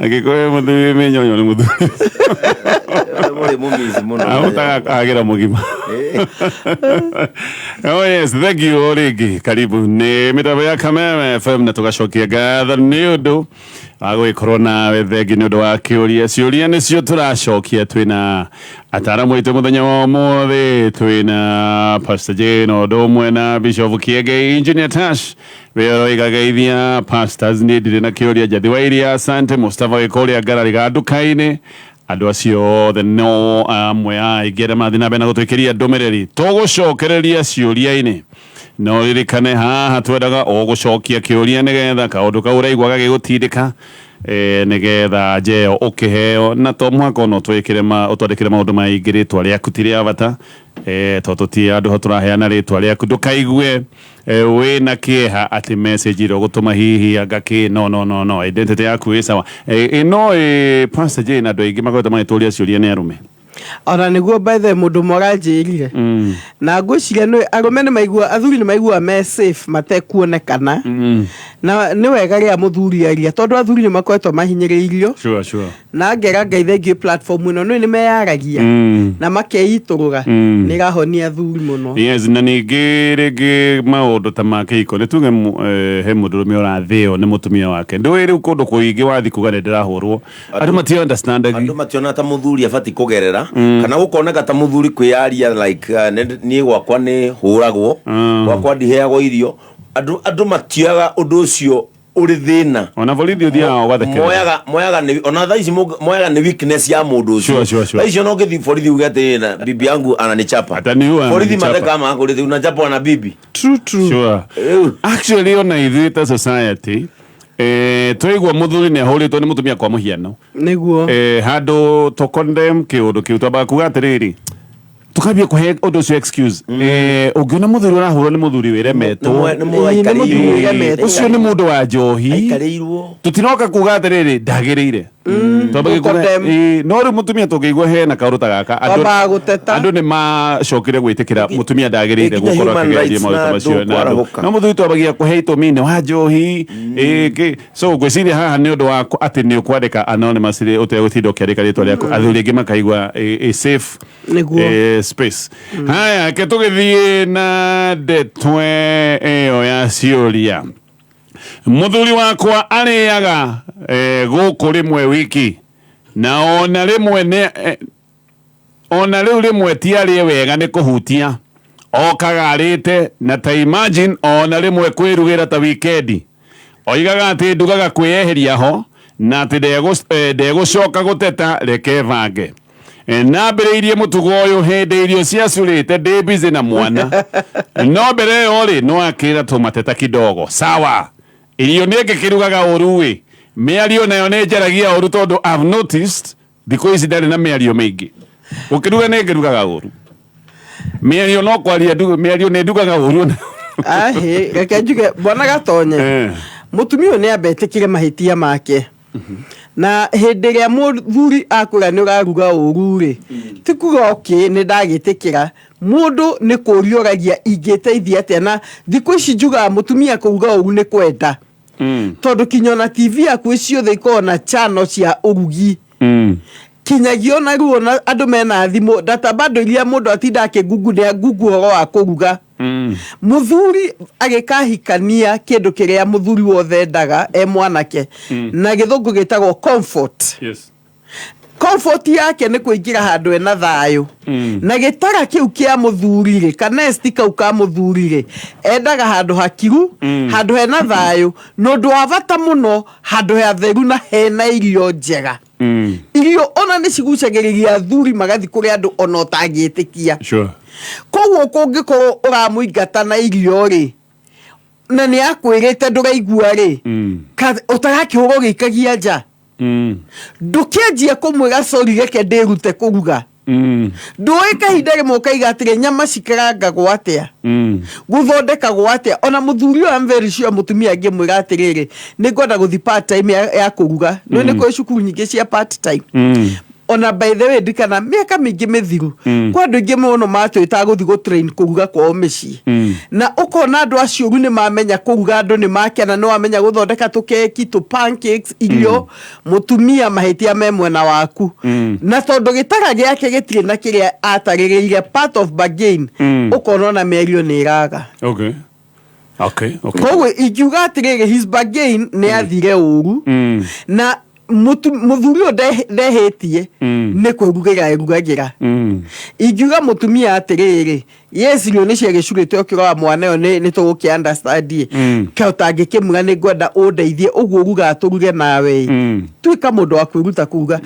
Angĩkorwo mũthuri mĩnyonyo nĩ mũthuri. Mũrĩ mũmici mũno. Ahotaga agĩra mũgima. Oh yes, thank you o rĩngĩ. Karibu nĩ mĩtambo ya Kameme FM na tũgacokia ngatho nĩ ũndũ wa gũgĩkorwo nawe. Thengi nĩ ũndũ wa kĩũria. Ciũria nĩcio tũracokia. Twĩna ataramu aitũ mũthenya wa ũmũthĩ, twĩna Pastor Jane o ũndũ ũmwe na Bishop Kiengei, Engineer Tash wĩroiga geithia pastors. Niĩ ndirĩ na kĩũria. Njathi wa iria, asante. Mustafa gĩkũrĩa ngarari ga nduka-inĩ, andũ acio othe no amwe a aingĩ arĩa marathiĩ na mbere na gũtwĩkĩria ndũmĩrĩri. Tũgũcokereria ciũria-inĩ, no ririkane haha twendaga o gũcokia kĩũria nĩgetha kaũndũ kau ũraigua gagĩgũtindĩka, nĩgetha njeo ũkĩheo, na to mũhaka ona ũtwĩkĩre ma ũtwandĩkĩre maũndũ maingĩ. Rĩtwa rĩaku ti rĩa bata, tondũ tũtirĩ andũ ho tũraheana rĩtwa rĩaku. Ndũkaigue wĩna kĩeha atĩ message ĩrĩa ũgũtũma hihi anga kĩ. No, no, no, no, identity yaku ĩ sawa. No Pastor Jane, andũ aingĩ makoretwo magĩtũria ciũria nĩ arũme. Ona nĩguo, by the way, mũndũ ũmwe aranjĩrire na ngwĩciria nĩ arũme nĩ maigua, athuri nĩ maigua me safe matekuonekana, na nĩ wega rĩrĩa mũthuri aria, tondũ athuri nĩ makoretwo mahinyĩrĩirio. Na ngera Ngai thengiũ platform ĩno nĩ meyaragia na makeitũrũra, nĩ ĩrahonia athuri mũno. Yes, na ningĩ rĩngĩ maũndũ ta ma kĩhiko, nĩ tuge he mũndũrũme ũrathĩo nĩ mũtumia wake. Ndũĩ rĩu kũndũ kũingĩ wathi kuga nĩ ndĩrahũrwo, andũ mati understandagi. Andũ mationa ta mũthuri abati kũgerera kana gũkoneka ta mũthuri kwĩyaria like niĩ gwakwa nĩ hũragwo, gwakwa ndiheagwo irio. Andũ matioyaga ũndũ ũcio ũrĩ thĩna. Ona borithi ũthiaga ũgathekerera. Moyaga nĩ ona thaa ici moyaga nĩ weakness ya mũndũ ũcio. Thaa ici ona ũngĩthiĩ borithi uge atĩ na bibi yangu ananichapa, Ataniua, borithi ananichapa. matheka makũrĩte, unachapwa na bibi? True. Rĩu. Actually, ona ithuĩ ta society, twaigua mũthuri nĩ ahũrĩtwo nĩ mũtumia, kwa mũhiano, handũ to condemn kĩũndũ kĩu, twambaga kuga atĩrĩrĩ, tukambia kũhe ũndũ ũcio excuse. Ũngĩona mũthuri ũrahũrwo nĩ mũthuri wĩremetwo. Nĩ Ĩĩ, nĩ mũthuri wĩremetwo. Ũcio nĩ mũndũ wa njohi. Aikarĩirwo. Tũtiroka kuga atĩrĩrĩ ndagĩrĩire. Twambagia kuga, Gũkondem. No rĩu mũtumia tũngĩigua hena kaũndũ ta gaka, Twambaga gũteta. Andũ nĩ macokire gwĩtĩkĩra mũtumia ndagĩrĩire Nginya gũkorwo human akĩgereria rights maũndũ na ta macio andũ na andũ. kwarahũka. No mũthuri twambagia kũhe itũmi nĩ wa njohi, kĩ. So ngwĩciria haha nĩ ũndũ wa atĩ nĩ ũkwandĩka anonymously, ũtegũtinda ũkĩandĩka rĩtwa rĩaku, athuri aingĩ makaigua ĩ safe space. Haya, ke tũgĩthiĩ na ndeto ĩyo ya ciũria. Mũthuri wakwa arĩaga gũkũ rĩmwe wiki, na ona rĩmwe nĩ ona rĩu rĩmwe ti arĩe wega, nĩ kũhutia okaga arĩte. Na ta imagine, ona rĩmwe kwĩrugĩra ta wikendi, oigaga atĩ ndugaga kwĩyeheria ho na atĩ ndegũcoka gũteta, reke bange. Nambĩrĩirie mũtugo ũyũ hĩndĩ irio ciacurĩte ndĩ busy na mwana, no mbere ĩyo rĩ, no akĩra tũmateta kidogo. Sawa, irio nĩ ngĩkĩrugaga ũru ĩ, mĩario nayo nĩ njaragia ũru, tondũ I've noticed thikũ ici ndarĩ na mĩario mĩingĩ. Gũkĩruga nĩ ngĩrugaga ũru, mĩario no kwaria mĩario nĩ ndugaga ũru. Ahĩ, reke njuge, bwana Gatonye, mũtumia ũyũ nĩ ambe etĩkĩre mahĩtia make. Na hĩndĩ ĩrĩa mũthuri akwĩra nĩ ũraruga ũru rĩ, ti kuga okay, nĩ ndagĩtĩkĩra. Mũndũ nĩ kũria ũragia, ingĩteithia atĩa? Na thikũ ici njugaga mũtumia kũruga ũru nĩ kwenda, tondũ kinya ona TV yaku ciothe ikoragwo na channel cia ũrugi, kinyagia ona rĩu ona andũ mena thimũ, data bundle iria mũndũ atinda akĩngungu nĩ ngungu ũhoro wa kũruga. Mũthuri agĩkahikania, kĩndũ kĩrĩa mũthuri wothe endaga e mwanake na gĩthũngũ gĩtagwo comfort. Comfort yake nĩ kũingĩra handũ ena thayũ, na gĩtara kĩu kĩa mũthuri rĩ, kanesti kau ka mũthuri rĩ, endaga handũ hakiru, handũ hena thayũ, na ũndũ wa bata mũno, handũ hatheru na hena irio njega. Irio ona nĩ cigucagĩrĩria athuri magathi kũrĩ andũ ona ũtangĩtĩkia. Koguo kũngĩkorwo ũramũingata na irio rĩ, na nĩ akwĩrĩte ndũraigua rĩ, ũtarakĩhũra ũgĩikagia nja, ndũkĩanjia kũmwĩra sorry, reke ndĩrute kũruga. Ndũĩ kahinda rĩmwe ũkaiga atĩrĩ, nyama cikarangagwo atĩa, gũthondekagwo atĩa? Ona mũthuri ũyũ, I'm very sure mũtumia angĩmwĩra atĩrĩrĩ, nĩ ngwenda gũthi part time ya kũruga, nĩ kũrĩ cukuru nyingĩ cia part time. Ona by the way, ndikana mĩaka mĩingĩ mĩthiru, kwa andũ aingĩ mũno matwĩtaga gũthiĩ gũtrain kũruga kwao mĩciĩ, na ũkona andũ acio rĩu nĩ mamenya kũruga, andũ nĩ makena, nĩ wamenya gũthondeka tũkeki, tũ pancakes, irio. Mũtumia, mahĩtia me mwena waku, na tondũ gĩtara gĩake gĩtirĩ na kĩrĩa atarĩrĩire, part of bargain, ũkona ona mĩario nĩ ĩraga. Koguo ingiuga atĩrĩrĩ, his bargain nĩ athire ũru, na mũthuri ũyũ ndehĩtie nĩ kwĩrugĩra erugagĩra. Ingiuga mũtumia atĩrĩrĩ, yes, irio nĩ ciagĩcurĩte ũkĩrora mwana ũyũ, nĩ tũgũkĩ understand. Kaĩ ũtangĩkĩmwĩra, "Nĩ ngwenda ũndeithie ũguo ũrugaga, tũruge nawe"? Tuĩka mũndũ wa kwĩruta kuruga.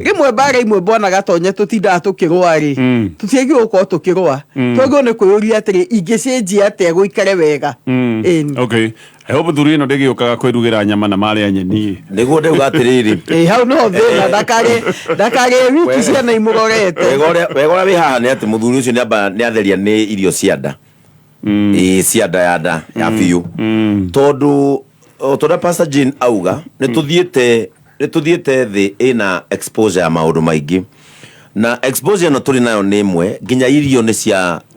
Rĩmwe mbara imwe, bwana Gatonye, tũtindaga tũkĩrũa rĩ, tũtiagĩrĩirwo gũkorwo tũkĩrũa. Twagĩrĩirwo nĩ kwĩyũria atĩrĩ, ingĩcenjia atĩa gũikare wega? Ĩni. Okay, I hope thuri ĩno ndĩgĩũkaga kwĩrugĩra nyama na marĩa nyeni. Nĩguo ndauga atĩrĩrĩ. Ĩ, hau no thĩna, ndakarĩe ndakarĩe wiki ciana imũrorete. Wega ũrĩa wĩ haha nĩ atĩ mũthuri ũcio nĩ amba nĩ atheria nĩ irio cia nda, ĩĩ, cia nda ya nda ya biũ, tondũ o ta ũrĩa Pastor Jane auga, nĩ tũthiĩte thĩ ĩna exposure ya maũndũ maingĩ, na exposure ĩno tũrĩ nayo nĩ ĩmwe nginya irio nĩ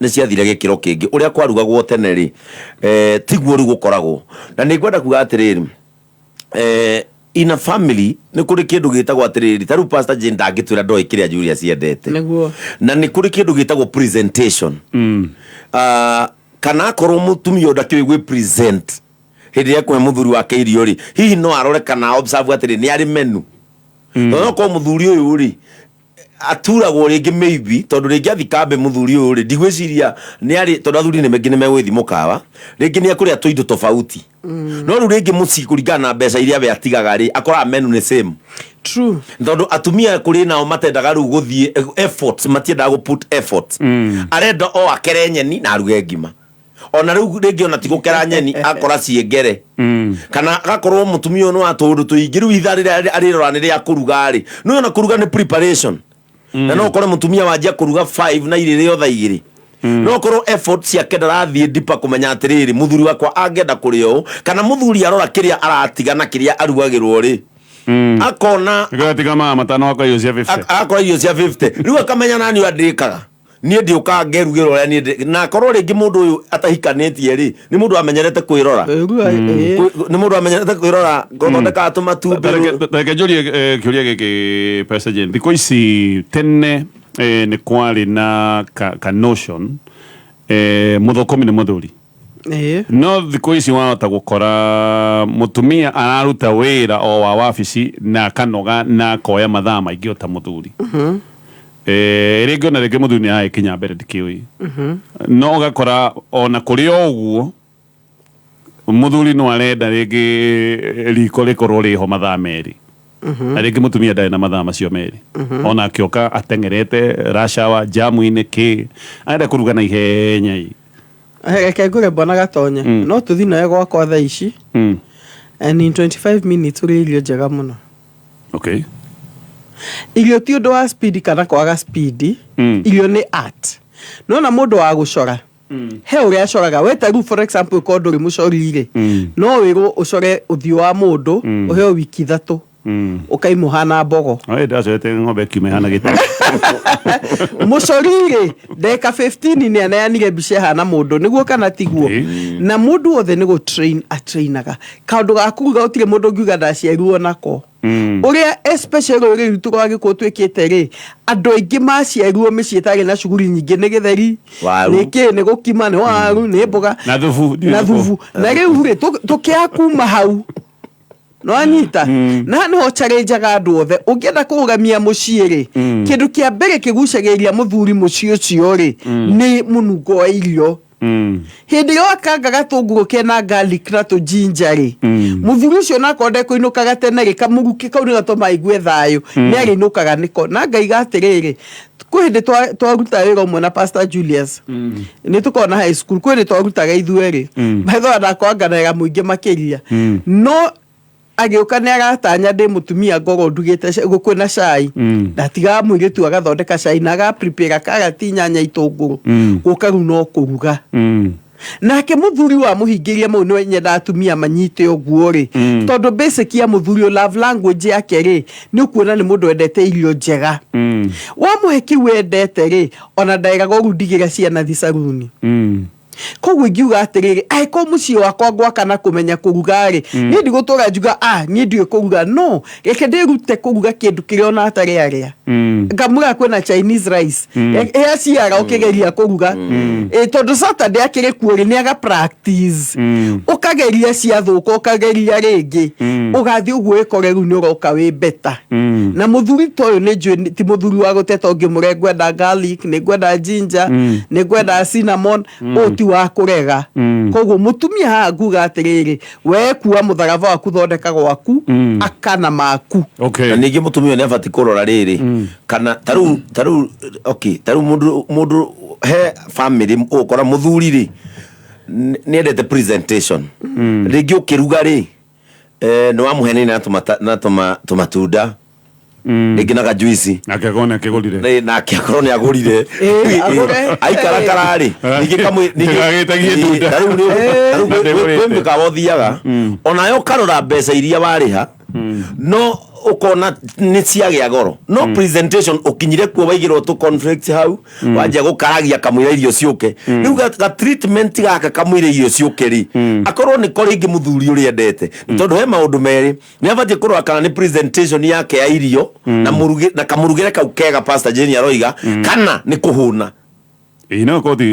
ciathire gĩkĩro kĩngĩ. Ũrĩa kwarugagwo tene rĩ, tiguo rĩu gũkoragwo. Na nĩ ngwenda kuga atĩrĩrĩ, in a family nĩ kũrĩ kĩndũ gĩtagwo atĩrĩrĩ, ta rĩu Pastor Jane ndangĩtwĩra ndoĩ kĩrĩa Julia ciendete. Na nĩ kũrĩ kĩndũ gĩtagwo presentation. Kana akorwo mũtumia ũyũ ndakĩũĩ gwĩ present hĩndĩ ĩrĩa ekũhe mũthuri wake irio rĩ, hihi no arore kana observe atĩrĩ, nĩ arĩ menu, tondũ no korwo mũthuri ũyũ rĩ aturagwo rĩngĩ, maybe tondũ rĩngĩ athi kambĩ mũthuri ũyũ rĩ, ndigwĩciria nĩ arĩ, tondũ athuri nĩ maingĩ nĩ megũgĩthiĩ mũkawa, rĩngĩ nĩ ekũrĩa tũindo tofauti, no rĩu rĩngĩ mũciĩ, kũringana na mbeca iria we atigaga rĩ, akoraga menu nĩ same. Tondũ atumia kũrĩ nao matendaga rĩu gũthiĩ efforts, matiendaga gũ put effort. Arenda o akere nyeni na aruge ngima. Ona rĩu rĩngĩ ona ti gũkera nyeni, akora ciĩngere, kana agakorwo mũtumia ũyũ nĩ wa tũũndũ tũingĩ. Rĩu ithaa rĩrĩa arĩrora nĩ rĩa kũruga rĩ, nĩ ona kũruga nĩ preparation, na no ũkore mũtumia wanjia kũruga 5 na irĩrĩ o thaa 2. No ũkorwo effort ciake ndarathiĩ deeper kũmenya atĩrĩrĩ, mũthuri wakwa angĩenda kũrĩa ũũ, kana mũthuri arora kĩrĩa aratiga na kĩrĩa arugagĩrwo rĩ, akona Gatiga maa matano akwa irio cia 50. Akora irio cia 50, rĩu akamenya nani ũrĩa ndĩkaga niĩ ndiũkaga ngerugĩra ũrĩa niĩ na akorwo rĩngĩ mũndũ ũyũ atahikanĩtie rĩ, nĩ mũndũ amenyerete kwĩrora. Kwĩrua, ĩĩ. Nĩ mũndũ amenyerete kwĩrora, gũthondekaga tũmatumbĩ. Reke njũrie kĩũria gĩkĩ, Pastor Jane. Thikũ ici, tene nĩ kwarĩ na ka notion mũthũkũmi nĩ mũthuri. No thikũ ici wahota gũkora mũtumia araruta wĩra o wa wabici na akanoga na akoya mathaa maingĩ o ta mũthuri. Rĩngĩ ona rĩngĩ mũthuri nĩ aragĩkinya mbere, ndikĩũĩ, no ũgakora ona kũrĩ o ũguo mũthuri no arenda rĩngĩ riko rĩkorwo rĩho mathaa 2, na rĩngĩ mũtumia ndarĩ na mathaa macio 2. Ona akĩoka ateng'erete rashawa jamu-inĩ kĩ, arenda kũruga na ihenya ĩ. Reke ngũre, bwana Gatonye, no tũthi nawe gwakwa thaa ici, and in 25 minutes ũrĩe irio njega mũno. Irio ti ũndũ wa speed kana kwaga speed. Irio nĩ art. Nona mũndũ wa gũcora, he ũrĩa acoraga. We ta rĩu, for example, korwo ndũrĩ mũcori rĩ, no wĩrwo ũcore ũthiũ wa mũndũ, ũheo wiki 3, ũkaima ũhana mbogo. Oe ndacorete ng'ombe kiuma ihana gĩtĩ. Mũcori rĩ, ndagĩka 15 nĩ aneanire mbica ĩhana mũndũ, nĩguo kana tiguo? Ĩĩ. Na mũndũ wothe nĩ gũ-train atrainaga kaũndũ ga kũruga. Gũtirĩ mũndũ ũngiuga ndaciarirwo nako. Ũrĩa especially rũrĩrĩ rwitũ rwa Gĩkũyũ twĩkĩte rĩ, andũ aingĩ maciarirwo mĩciĩ ĩtarĩ na cuguri nyingĩ, nĩ gĩtheri, Waru. nĩ kĩ, nĩ gũkima, nĩ waru, nĩ mboga Na thubu. Na thubu. Na rĩu rĩ, tũkĩaga kuma hau, nĩwanyita? Na nĩho challengeaga andũ othe. Ũngĩenda kũrũgamia mũciĩ rĩ, kĩndũ kĩa mbere kĩgucagĩrĩria mũthuri mũciĩ ũcio rĩ, nĩ mũnungo wa irio. Hĩndĩ ĩrĩa wakanga gatũngũrũ kena garlic na tũjinja rĩ, mũthuri ũcio nakorwo ndekũinũkaga tene rĩ, kamũrukĩ kau nĩ gatũma aigue thayũ, nĩ arĩinũkaga nĩko. Na ngaiga atĩrĩrĩ, kwĩ hĩndĩ twarutaga wĩra ũmwe na Pastor Julius, nĩ tũkoragwo na high school, kwĩ hĩndĩ twarutaga ithuerĩ maitho ndakwanganaga mũingĩ makĩria, no agĩũka nĩ aratanya ndĩ mũtumia ngorwo ndugĩte kwĩna cai. Ndatigaga mũirĩtu agathondeka cai na aga prepare karati, nyanya, itũngũrũ, gũka rĩu no kũruga. Nake mũthuri wamũhingĩria mau, nĩ nyenda atumia manyite ũguo rĩ, tondũ basic ya mũthuri ũyũ, love language yake rĩ, nĩ ũkuona nĩ mũndũ wendete irio njega. Wamũhe kĩu wendete rĩ, ona ndaĩraga ũru ndigĩra ciana thi caruni. Koguo ingiuga atĩrĩrĩ, angĩkorwo mũciĩ wakwa ngwaka na kũmenya kũruga rĩ, niĩ ndigũtũra njuga, "Ah, niĩ ndiũĩ kũruga." No reke ndĩrute kũruga kĩndũ kĩrĩa ona atarĩ arĩa. Ngamũra kwĩna Chinese rice ĩa ciara ũkĩgeria kũruga. Ĩ, tondũ Saturday akĩrĩ kuo rĩ, nĩ aga practice. Ũkageria, ciathũka ũkageria rĩngĩ, ũgathiĩ ũguo ĩkore rĩu nĩ ũroka wĩ better. Na mũthuri ta ũyũ nĩ njũĩ ti mũthuri wa gũteta ũngĩmũre ngwenda garlic, nĩ ngwenda ginger, nĩ ngwenda cinnamon, ũyũ ti wa kũrega. Koguo mũtumia haha nguga atĩrĩrĩ, we kua mũtharaba waku, thondeka gwaku, akana maku. Na ningĩ mũtumia ũyũ nĩ abatiĩ kũrora rĩrĩ, kana tarĩu okay, tarĩu mũndũ he family ũgũkora mũthuri rĩ, nĩ endete presentation. Rĩngĩ ũkĩruga rĩ, nĩ wamũhenenia na tũmatunda, rĩngĩ na kajuici. Nake akorwo nĩ akĩgũrire. Nake akorwo nĩ agũrire. Ĩ, agũre. Aikarakara rĩ, ningĩ kamwe ningĩ Ndũgagĩtagie itunda. Tarĩu tarĩu Na ndĩgũrĩte. kwĩ mĩkawa ũthiaga onayo ũkarora mbeca iria warĩha, no ũkona nĩ ciagĩa goro, no presentation ũkinyire kuo waigĩrwo tũ conflict hau, wanjia gũkaragia kamũira irio ciũke. Rĩu ga treatment gaka kamũira irio ciũke rĩ, akorwo nĩko rĩngĩ mũthuri ũrĩa endete, tondũ he maũndũ merĩ nĩ abatiĩ kũrora, kana nĩ presentation yake ya irio na mũrugi na kamũrugĩre kau kega Pastor Jane aroiga, kana nĩ kũhũna. Ĩ, no korwo ti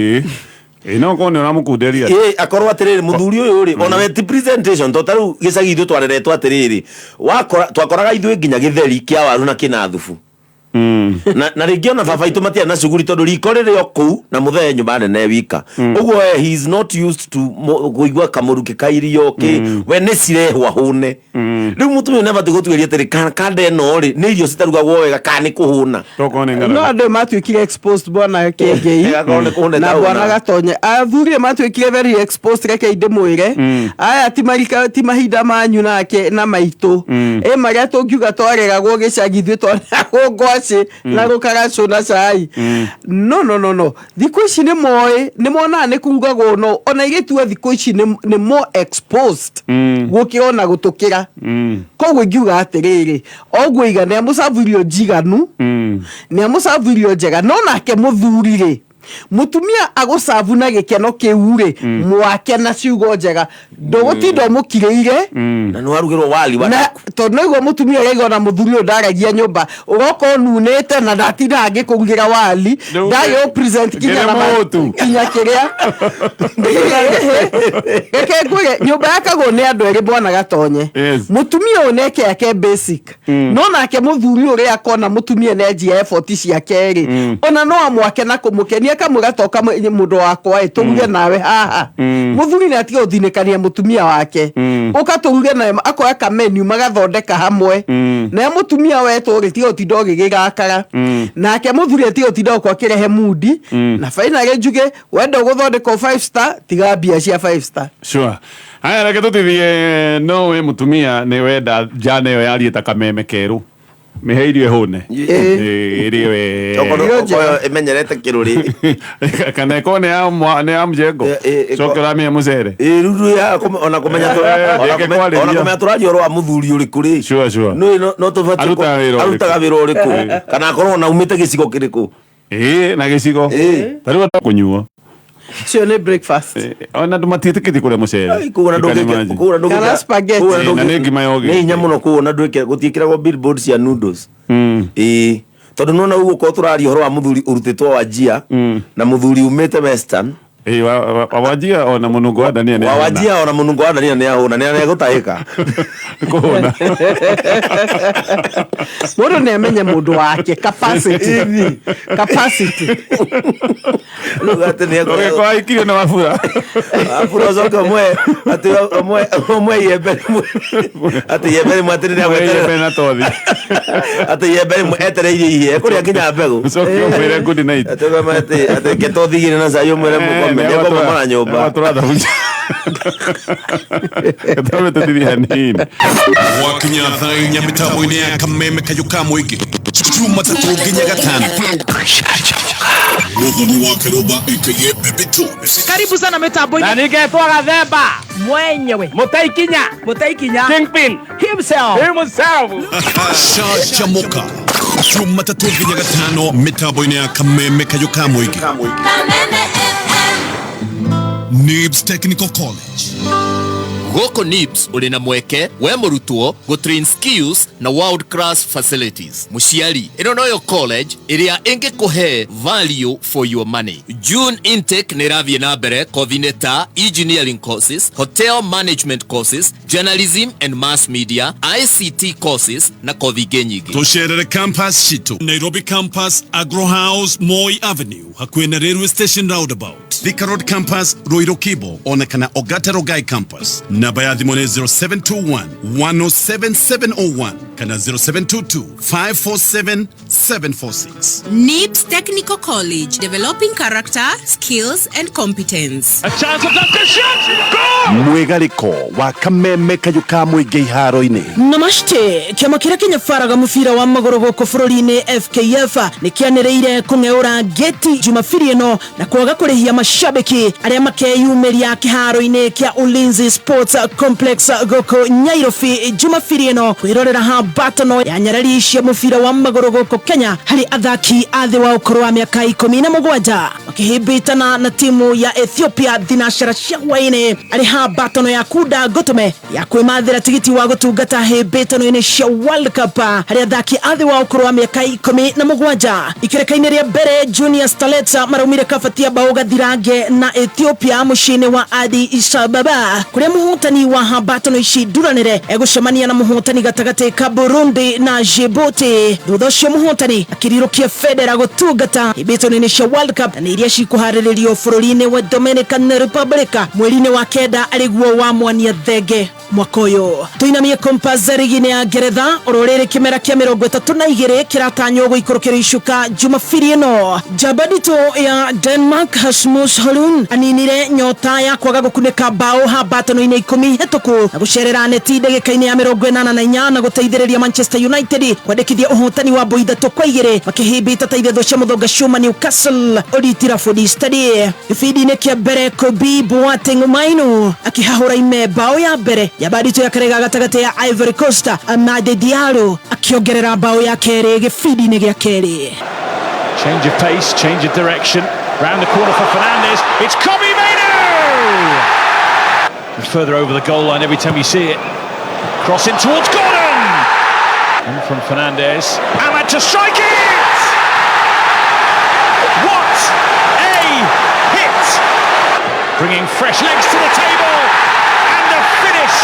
ĩ, no korwo nĩ ũramũkunderia. Ĩ, akorwo atĩrĩrĩ, mũthuri ũyũ rĩ, ona we ti presentation to tarĩu gĩcagi ithuĩ twareretwo atĩrĩrĩ, wakora twakoraga ithuĩ nginya gĩtheri kĩa waru na kĩna thubu, na rĩngĩ ona baba itũ matiarĩ na cuguri, tondũ riko rĩrĩ o kũu na mũthee nyũmba nene wika ũguo. We he is not used to kũigua kamũrukĩ ka irio kĩ, we nĩ cirehwo ahũne. Rĩu mũtumia nĩ abatiĩ gũtuĩria atĩrĩ, kana kanda ĩno rĩ, nĩ irio citarugagwo wega kana nĩ kũhũna. Tokorwo nĩ no ng'aragu. Andũ matuĩkire exposed, bwana Kĩengei Akorwo nĩ kũhũna na ĩtahũna. Bwana Gatonye, athuri matuĩkire very exposed. Reke ndĩmwĩre, aya ti marika, ti mahinda manyu nake na maitũ ĩ marĩa tũngiuga twareragwo gĩcagi, ithuĩ twareragwo ngwacĩ na rũkaracũ na cai. No, no, no, no, thikũ ici nĩ moĩ, nĩ monaga nĩ kurugagwo, no ona airĩtu a thikũ ici nĩ more exposed gũkĩra ona gũtũkĩra. Koguo ingiuga atĩrĩrĩ, oguo iga nĩ amũcabu irio njiganu, nĩ amũcabu irio njega, no nake mũthuri rĩ, mũtumia agũcabu na gĩkeno kĩu rĩ, mwake na ciugo njega, ndũgũtinda ũmũkirĩire. Na nĩ warugĩrwo wali wa Na tondũ noiguo mũtumia ũrĩa ona mũthuri ũyũ ndaragia nyũmba, ũgoka ũnunĩte na ndatinda angĩkũrugĩra wali. Rĩu ndagĩ present kinya kĩrĩa na mũtu. Kinya kĩrĩa, reke ngwĩre, nyũmba yakagwo nĩ andũ erĩ, bwana Gatonye. Mũtumia ũyũ neke yake basic, no nake mũthuri ũrĩa akona mũtumia nĩ anjia effort ciake rĩ, ona no amwake na kũmũkenia, akamwĩra, "Toka mũndũ wakwa ĩ, tũruge nawe haha." Mũthuri nĩ atige gũthinĩkania mũtumia wake, ũka tũruge nawe, akoya kamenu magathondeka hamwe. Naye mũtumia wetwo rĩ, tiga gũtinda ũgĩgĩrakara. Nake mũthuri atige gũtinda gũkũ akĩrehe mudi. Na finally njuge, wenda gũthondekwo five star, tiga mbia cia five star. Sure. Haya, reke tũtithie. No we mũtumia nĩ wenda njana ĩyo yarie ta kameme kerũ, mĩhe irio ĩhũne. Ĩ, ĩrĩe wega. Okorwo Irio njega. okorwo ĩmenyerete kĩrũrĩ. Kana ĩkorwo nĩ ya mjengo. Ĩ, coke ũramĩhe mũcere. Ĩ, rĩu rĩu ya ona kũmenya Eh, ona ndĩngĩ kwarĩria. Ona kũmenya tũraria ũhoro wa mũthuri ũrĩkũ rĩ. Sure. No tũbatiĩ Arutaga wĩra ũrĩkũ? Arutaga wĩra ũrĩkũ, kana akorwo ona umĩte gĩcigo kĩrĩkũ. Ĩ, na gĩcigo. Ta rĩu kũnyuo. Cio nĩ breakfast. Ona andũ matiĩtĩkĩtie kũrĩa mũcere. Ai, koguo na You can ndũngĩke- imagine. koguo na ndũngĩke- Kana spaghetti. koguo na Na nĩ ngima ya ũgĩte. Nĩ hinya mũno, koguo na ndwĩke gũtiĩkĩragwo billboard cia noodles. Ĩĩ, tondũ nona ũguo korwo tũraria ũhoro wa mũthuri ũrutĩtwo Wajia na mũthuri umĩte Western. Ĩ, wa Wajia ona mũnungo wa ndania nĩ wa ahũna. Wajia ona mũnungo wa ndania nĩ ahũna, nĩ egũtahĩka. Kũhũna. Mũndũ nĩ amenye mũndũ wake capacity. Rĩu atĩ nĩ Ũgĩkorwo aikirio na mabura. Abura, ũcoke ũmwe atĩ ũmwe iembe rĩmwe, atĩ iembe rĩmwe, atĩ rĩrĩa Ũmwe gweterera iembe na tothi. Atĩ iembe rĩmwe etereire ihĩe ekũrĩa nginya mbegũ. Ũcoke ũmwĩre good night. Atĩ ũkame atĩ ke tothi igĩrĩ na cai, ũmwĩre mũkome, nĩekũmomora nyũmba. Tũratha tũme tũtithie hanini. Gwakinya thaa 4 mĩtambo-inĩ ya Kameme Kayũ ka Mũingĩ, Jumatatũ nginya Gatano. Muthoni wa Kiruba aka Baby Toops. Karibu sana mitambo-inĩ. Na ningetwo Gathemba mwenyewe Mutaikinya Mutaikinya Kingpin himself. Himself. Canjamũka Jumatatũ nginya gatano mĩtambo-inĩ ya Kameme Kayũ ka Mũingĩ. Kameme FM. Nibs Technical College. Gũkũ NIBS ũrĩ na mweke we mũrutwo gũ train skills na world class facilities. Mũciari, ĩno noyo college ĩrĩa ĩngĩkũhe value for your money. June intake nĩ ĩrathiĩ na mbere kothi-inĩ ta engineering courses, hotel management courses, journalism and mass media, ICT courses na kothi ingĩ nyingĩ. Tũcerere campus citũ Nairobi campus, Agro House, Moi Avenue, hakuhĩ na railway station roundabout, Thika Road campus, Ruiru Kibo, ona kana Ogata Rongai campus. Namba ya thimũ nĩ 0721 107701 kana 0722 547 746. NIBS Technical College, developing character, skills, and competence. A chance of that shot. Goal! Mwĩgarĩko wa Kameme Kayũ ka Mũingĩ iharo-inĩ. Namaste. Kĩama kĩrĩa kĩnyabaraga mũbira wa magũrũ gũkũ bũrũri-inĩ FKF nĩ kĩanĩrĩire kũng'eũra ngeti Jumabiri ĩno na kwaga kũrĩhia mashabiki arĩa makeyumĩria kĩharo-inĩ kĩa Ulinzi Sports Complex gũkũ Nyairobi Jumabiri ĩno kwĩrorera hambatano ya nyarari cia mũbira wa magũrũ gũkũ Kenya harĩ athaki a thĩ wa ũkũrũ wa mĩaka 17 makĩhĩmbĩtana na timu ya Ethiopia thinacara cia hwaĩ-inĩ arĩ hambatano ya kunda ngũtũme ya kwĩmathĩra tigiti wa gũtungata hĩmbĩtano-inĩ cia World Cup harĩ athaki a thĩ wa ũkũrũ wa mĩaka 17. Ikereka-inĩ rĩa mbere, Junior Starlets maraumire kabatia bao gathirange na Ethiopia mũciĩ-inĩ wa Addis Ababa kũrĩa mũhotani wa hambatano ici nduranĩre egũcemania na mũhotani gatagatĩ ka Burundi na Djibouti. Thutha ũcio mũhotani akĩrirũkia bendera gũtungata hĩmbĩtano-inĩ cia World Cup na nĩ iria cikũharĩrĩrio bũrũri-inĩ wa Dominican Republic mweri-inĩ wa kenda arĩguo wa mwania thenge mwaka ũyũ. Tũinamie Compass rigi-inĩ ya Ngeretha oro rĩrĩ kĩmera kĩa 32 kĩratanywo gũikũrũkĩra icuka Jumabiri ĩno. Njamba nditũ ya Denmark Rasmus Højlund aninire nyota ya kwaga gũkunĩka bao hambatano-inĩ 10 hetũku na gũcerera neti ndagĩka-inĩ ya 84 na gũteithĩrĩria Manchester United kwandĩkithia ũhotani wa mbui 3-2 makĩhĩmbĩta ta ithatũ cia mũthonga cuma Newcastle Old Trafford Stadium. Gĩbindi-inĩ kĩa mbere Kobe Boateng Mainu akĩhahũra ime bao ya mbere ya bandito ya karega gatagatĩ ya Ivory Coast Amade Diallo akĩongerera bao ya kerĩ gĩbindi-inĩ gĩa kerĩ. Change of pace, change of direction. Round the corner for Fernandes. It's Kobbie Mainoo! Further over the goal line every time you see it. Cross in towards Gordon! And from Fernandes. Ahmad to strike it! What a hit! Bringing fresh legs to the table. And a finish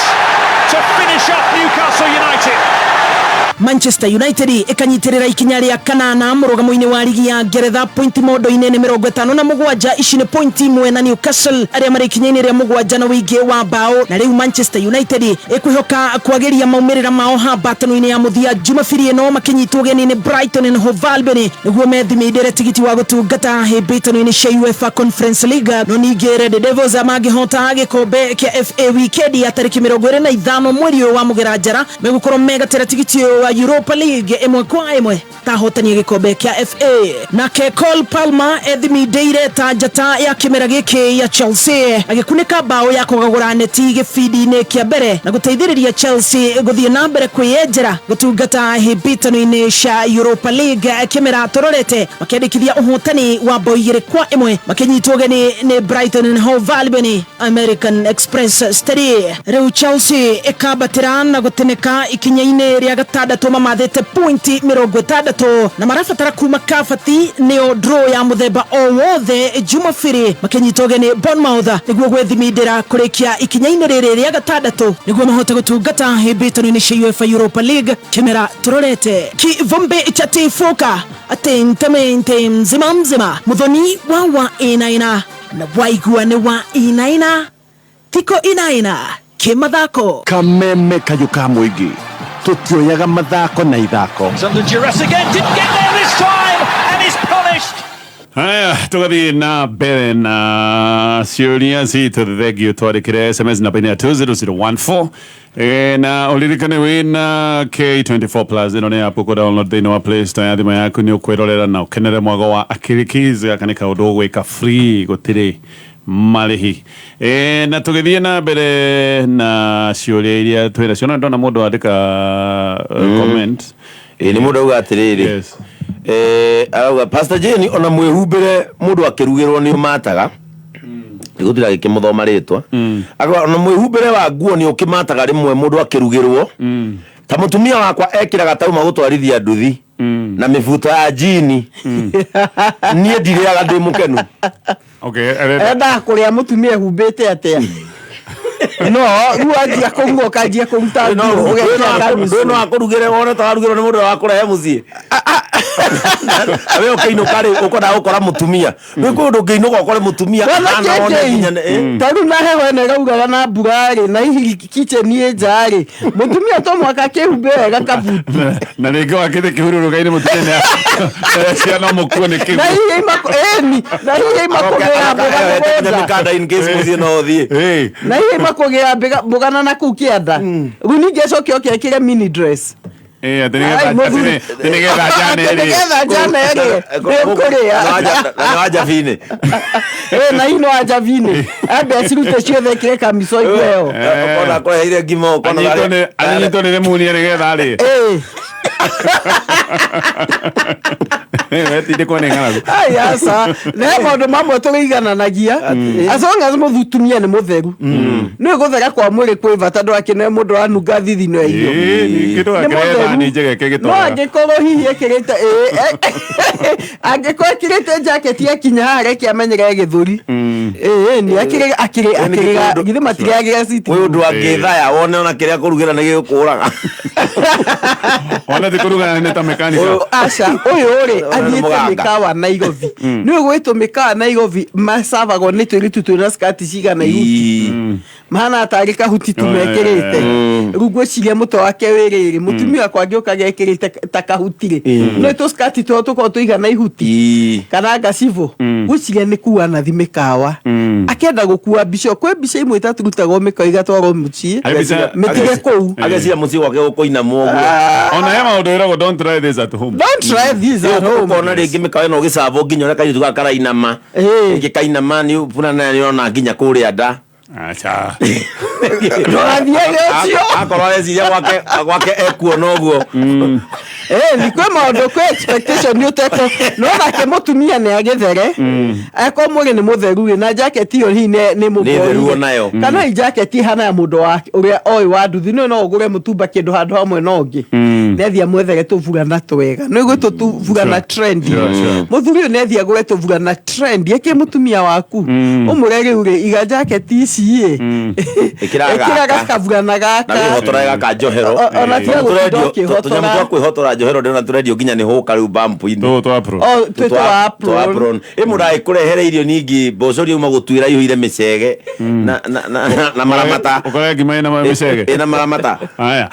to finish up Newcastle United. Manchester United ĩkanyitirĩra ikinya rĩa kanana mũrũgamo-inĩ wa rigi ya Ngeretha pointi mondo-inĩ nĩ 57, ici nĩ pointi imwe na Newcastle arĩa marĩ ikinya-inĩ rĩa mũgwanja na ũingĩ wa bao, na rĩu Manchester United ĩkwĩhoka kwagĩria maumĩrĩra mao hambatano-inĩ ya mũthia Jumabiri ĩno makĩnyitwo ũgeni nĩ Brighton and Hove Albion nĩguo methimĩndĩre tigiti wa gũtungata hĩmbĩtano-inĩ cia UEFA Conference League. No ningĩ Red Devils mangĩhota gĩkombe kĩa FA weekend ya tarĩki 25 mweri ũyũ wa mũgera njara megũkorwo megatĩra tigiti ũyũ wa Europa League ĩmwe kwa ĩmwe tahotania gĩkombe kĩa FA. Nake Cole Palmer ethimindĩire ta njata ya kĩmera gĩkĩ ya Chelsea agĩkunĩka bao ya kũgagũra neti gĩbindi-inĩ kĩa mbere na gũteithĩrĩria Chelsea gũthiĩ na mbere kwĩyenjera gũtungata hĩmbĩtano-inĩ cia Europa League kĩmera tũrorete makĩandĩkithia ũhotani wa bao 2-1 makĩnyitwo ũgeni nĩ Brighton and Hove Albion American Express Stadium. Rĩu Chelsea ĩkambatĩra na gũtĩnĩka ikinya-inĩ rĩa gatandatũ mamathĩte pointi 60 na marabatara kuma kabati nĩo draw ya mũthemba o wothe Jumabiri makĩnyitwo ũgeni Bournemouth nĩguo gwĩthimindĩra kũrĩkia ikinya-inĩ rĩrĩ rĩa gatandatũ nĩguo mahote gũtungata hĩmbĩtano-inĩ cia UEFA Europa League kĩmera tũrorete. Kivumbi cha tifuka atentemente mzima mzima muthoni wa inaina na waigua nĩ wa inaina tiko inaina kĩmathako. Kameme Kayũ ka Mũingĩ tũtioyaga mathako na ithako. It's under duress again, didn't get there this time and is punished. Haya, tũgathiĩ na mbere na ciũria citũ. Thengiũ twandĩkĩre SMS namba-inĩ ya 20014. Na ũririkane wĩna K24 Plus, ĩno nĩ app ũkũ download thĩinĩ wa Play Store ya thimũ yaku, nĩ ũkwĩrorera na ũkenere mwago wa Akili Keys. Gaka nĩ kaũndũ ũgwĩka free, gũtirĩ marĩhi. Na tũgĩthiĩ na mbere na ciũria iria twĩna cio, na ndona mũndũ andĩka comment. Ĩ, nĩ mũndũ auga atĩrĩrĩ. Arauga, Pastor Jane, ona mwĩhumbĩre mũndũ akĩrugĩrwo nĩ ũmataga. Gũtirĩ agĩkĩmũthoma rĩtwa. Akauga ona mwĩhumbĩre wa nguo nĩ ũkĩmataga rĩmwe mũndũ akĩrugĩrwo. Ta mũtumia wakwa ekĩraga tauma gũtwarithia nduthi na mĩbuto ya jini, niĩ ndirĩaga ndĩ mũkenu. Okay, arenda Endaga kũrĩa mũtumia ehumbĩte atĩa? No rĩu anjia kũrua, ũkanjia kũruta nguo, ũgekĩra karucu. Ndwĩ no akũrugĩre wone ta warugĩrwo nĩ mũndũ ũrĩa wakũrehe mũciĩ. We ũkĩinũka rĩ, ũkwendaga gũkora mũtumia. Nĩ kwĩ ũndũ ũngĩinũka ũkore mũtumia Wona ahana wone kĩngĩ? nginya Ta rĩu na heho ĩno ĩrauraga na mbura rĩ, na hihi kitchen ĩ nja rĩ, mũtumia to mũhaka akĩhumbe wega kabuti. Na rĩngĩ wakĩte kĩhurũrũka-inĩ, mũtumia ciana mũkuo nĩ Na kĩguũ. hihi ĩni, na hihi makũgĩra mboga Nginya mũgũnda. mĩkanda in case mũciĩ no ũthiĩ. Na hihi makũgĩra mboga na nakũu kĩanda, rĩu ningĩ acoke oke ekĩre mini dress. Atĩ nĩgetha Ai, mũthuri. atĩ nĩgetha njane Atĩ ĩrĩe. nĩgetha njane ĩrĩe, nĩũkũrĩa. Na nĩ wa njabinĩ. Na hihi no anjabinĩ ambe acirute ciothe, ekĩre kamico igwe ĩyo. Ũkona akũreheire ngima, ũkona Anyitwo nĩ pneumonia nĩgetha arĩe. Wetindĩkwo nĩ ng'aragu. Ai, aca, nĩ he maũndũ mamwe tũrĩigananagia as long as mũthutumia nĩ mũtheru. Nĩ gũthera kwa mwĩrĩ kwĩ bata, ndũgakĩne mũndũ wanunga thithino ya irio. Ningĩ Nĩ ndũgakĩre mũtheru. thani njegeke No gĩtoga. angĩkorwo hihi ekĩrĩte, angĩkorwo ekĩrĩte jacket yakinya haha, reke amenyere gĩthũri. Ĩĩ, nĩ akĩrĩ akĩrĩ akĩrĩ githĩ matirĩagĩra citi. Kwĩ ũndũ angĩthaya wone ona kĩrĩa kũrugĩra nĩ gĩgũkũraga. Ona ti kũruga, nĩ ta mekanika. Aca, ũyũ rĩ, Ũyũ nĩ athiĩte mũganga. mĩkawa Nairobi. Nĩ gwĩtwo mĩkawa Nairobi macabagwo nĩ tũirĩtu twĩna skati cigana ihuti, mahana tarĩ kahuti tu mekĩrĩte. Rĩu ngwĩciria mũtwe wake wĩ rĩrĩ, mũtumia wakwa angĩũka gekĩrĩte ta kahuti rĩ, nĩ tũskati twao tũkorwo tũigana ihuti kana ngacibũ. Ngwĩciria nĩ kuwa nathi mĩkawa, akenda gũkua mbica. Kwĩ mbica imwe itaturutagwo mĩkawa igatwarwo mũciĩ. Harĩ mĩtige kũu. Ageciria mũciĩ gwake gũkũinamwo ũguo. Ona he maũndũ ĩragwo, "Don't try this at home." Don't try this at home. Ũkona rĩngĩ mĩkawa ĩno ũgĩcabwo nginya ũrĩa kairĩtu gaka karainama. Rĩngĩ kainama nĩ burana nĩ ona nginya kũrĩa nda. Aca. Ndũgathiage ũcio. Akorwo areciria gwake ekuona ũguo. Ni kwĩ maũndũ, kwĩ expectation nĩ ũteko no nake mũtumia nĩ agĩthere. Akorwo mwĩrĩ nĩ mũtheru rĩ, na jacket ĩyo hihi nĩ Nĩ theru onayo. Kana hihi jacket ĩhana ya mũndũ wa ũrĩa oĩ wa nduthi, no ũgũre mũtumba kĩndũ handũ hamwe na ũngĩ, nĩ athiĩ amwethere tũburana twega, nĩ gwĩtwo tũburana trendy. Sure. Mũthuri ũyũ nĩ athiĩ agũre tũburana trendy ĩkĩ mũtumia waku, ũmũre rĩu rĩ, iga jacket ici ĩ. Ĩkĩra Ĩkĩra gaka. gakaburana gaka. Na wĩhotore gaka njohero. Ona tiga gũtinda ũkĩhotora. Tũnyamũ twa kwĩhotora njohero ndĩrona tũrendio nginya nĩ hũka rĩu bampu-inĩ. Tũũ twa apron. O, twĩ twa apron. Apron. Ĩ mũndũ agĩkũrehere irio ningĩ mboco iria uma gũtuĩra ihũire mĩcege na maramata. Ũkore ngima ĩna mĩcege. Ĩna maramata. Haya.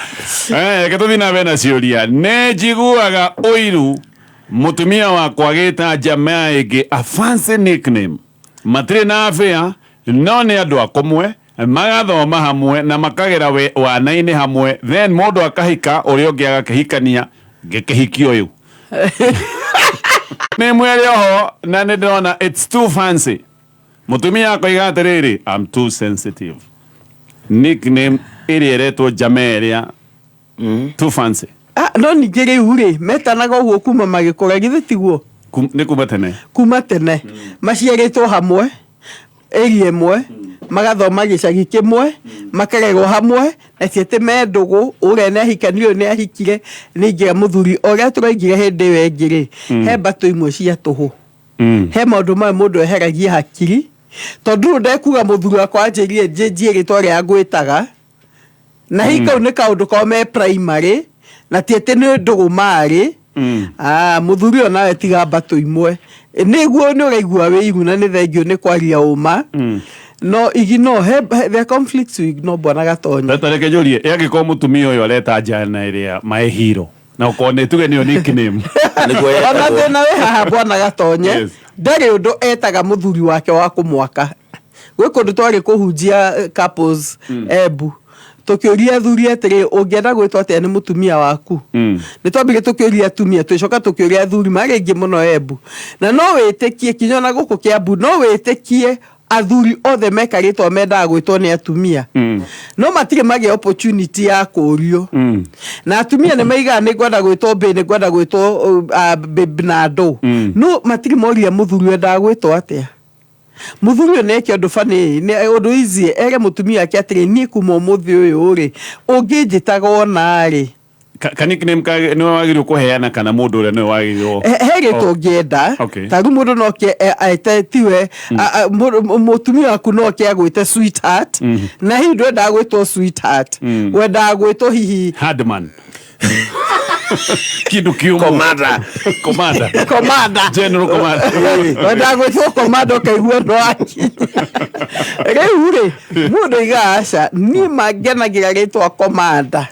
Reke tũthiĩ na mbere na ciũria. Nĩ njiguaga ũiru mũtumia wakwa agĩta jamaa ĩngĩ a fancy nickname. Matirĩ na affair, no nĩ andũ a kũmwe, magathoma hamwe na makagera wana-inĩ hamwe, then mũndũ akahika ũrĩa ũngĩ agakĩhikania, ngĩkĩhikia ũyũ nĩ mwĩrĩ oho, na nĩ ndĩrona it's too fancy. Mũtumia akoiga atĩrĩrĩ, "I'm too sensitive." Nickname ĩrĩa ĩretwo jamaa ĩrĩa too fancy. Ah, no ningĩ rĩu rĩ, metanaga ũguo kuma magĩkũra, githĩ tiguo? Nĩ kuma tene. Kuma tene maciarĩtwo hamwe, area ĩmwe, magathoma gĩcagi kĩmwe, makarerwo hamwe, na ti atĩ me ndũgũ. Ũrĩa nĩ ahikania, ũyũ nĩ ahikire. Nĩ ingĩra mũthuri ũrĩa tũraingire hĩndĩ ĩyo ĩngĩ rĩ, he mbatũ imwe cia tũhũ, he maũndũ maya mũndũ eheragia hakiri, tondũ rĩu ndekuga mũthuri wakwa anjĩrire njenjie rĩtwa rĩa ngwĩtaga, na hihi kau nĩ kaũndũ kao me primary, na ti atĩ nĩ ndũgũ marĩ. Ah, mũthuri ũyũ nawe tiga mbatũ imwe. Nĩguo nĩ ũraigua wĩiru, na nĩ thengio nĩ kwaria ũma, no ignore the conflicts you ignore, bwana Gatonya. Tata, reke njũrie, ĩ angĩkorwo mũtumia ũyũ areta njana ĩrĩa my hero, na ũkorwo nĩ tuge nĩyo nickname? Nĩguo Ona yetagwo. thĩna wĩ haha, bwana Gatonye. Ndarĩ ũndũ etaga mũthuri wake wa kũmwaka. Gwĩ kũndũ twarĩ kũhunjia couples Embu. Tũkĩũria athuri atĩrĩ, ũngĩenda gwĩtwo atĩa nĩ mũtumia waku? Nĩ twambire tũkĩũria atumia, tũgĩcoka tũkĩũria athuri, marĩ aingĩ mũno Embu. Na no wĩtĩkie, kinya ona gũkũ Kĩambu, no wĩtĩkie athuri othe meka rĩtwa mendaga gwĩtwo nĩ atumia. No matirĩ magĩa opportunity ya kũrio. Na atumia nĩ maigaga nĩ ngwenda gwĩtwo babe, nĩ ngwenda gwĩtwo babe na ndũ. No matirĩ moria mũthuri wendaga gwĩtwo atĩa. Mũthuri ũyũ nĩeke ũndũ funny, nĩ ũndũ easy, ere mũtumia wake atĩrĩ, niĩ kuma ũmũthĩ ũyũ rĩ, ũngĩnjĩtaga ona rĩ. Ka nickname ka nĩwe wagĩrĩirwo kũheana kana mũndũ ũrĩa nĩwe wagĩrĩirwo? He rĩtwa ũngĩenda. Ta rĩu mũndũ no ke ete tiwe, mũtumia waku no ke agwĩte sweetheart. Na hihi ndwendaga gwĩtwo sweetheart. Wendaga gwĩtwo hihi Hardman. Kindu kiumu. Commander. Commander. Commander. General Commander. Wendaga gwĩtwo commander ũkaigua no aki. Rĩu rĩ, mũndũ aigaga aca, niĩ mangenagĩra rĩtwa commander.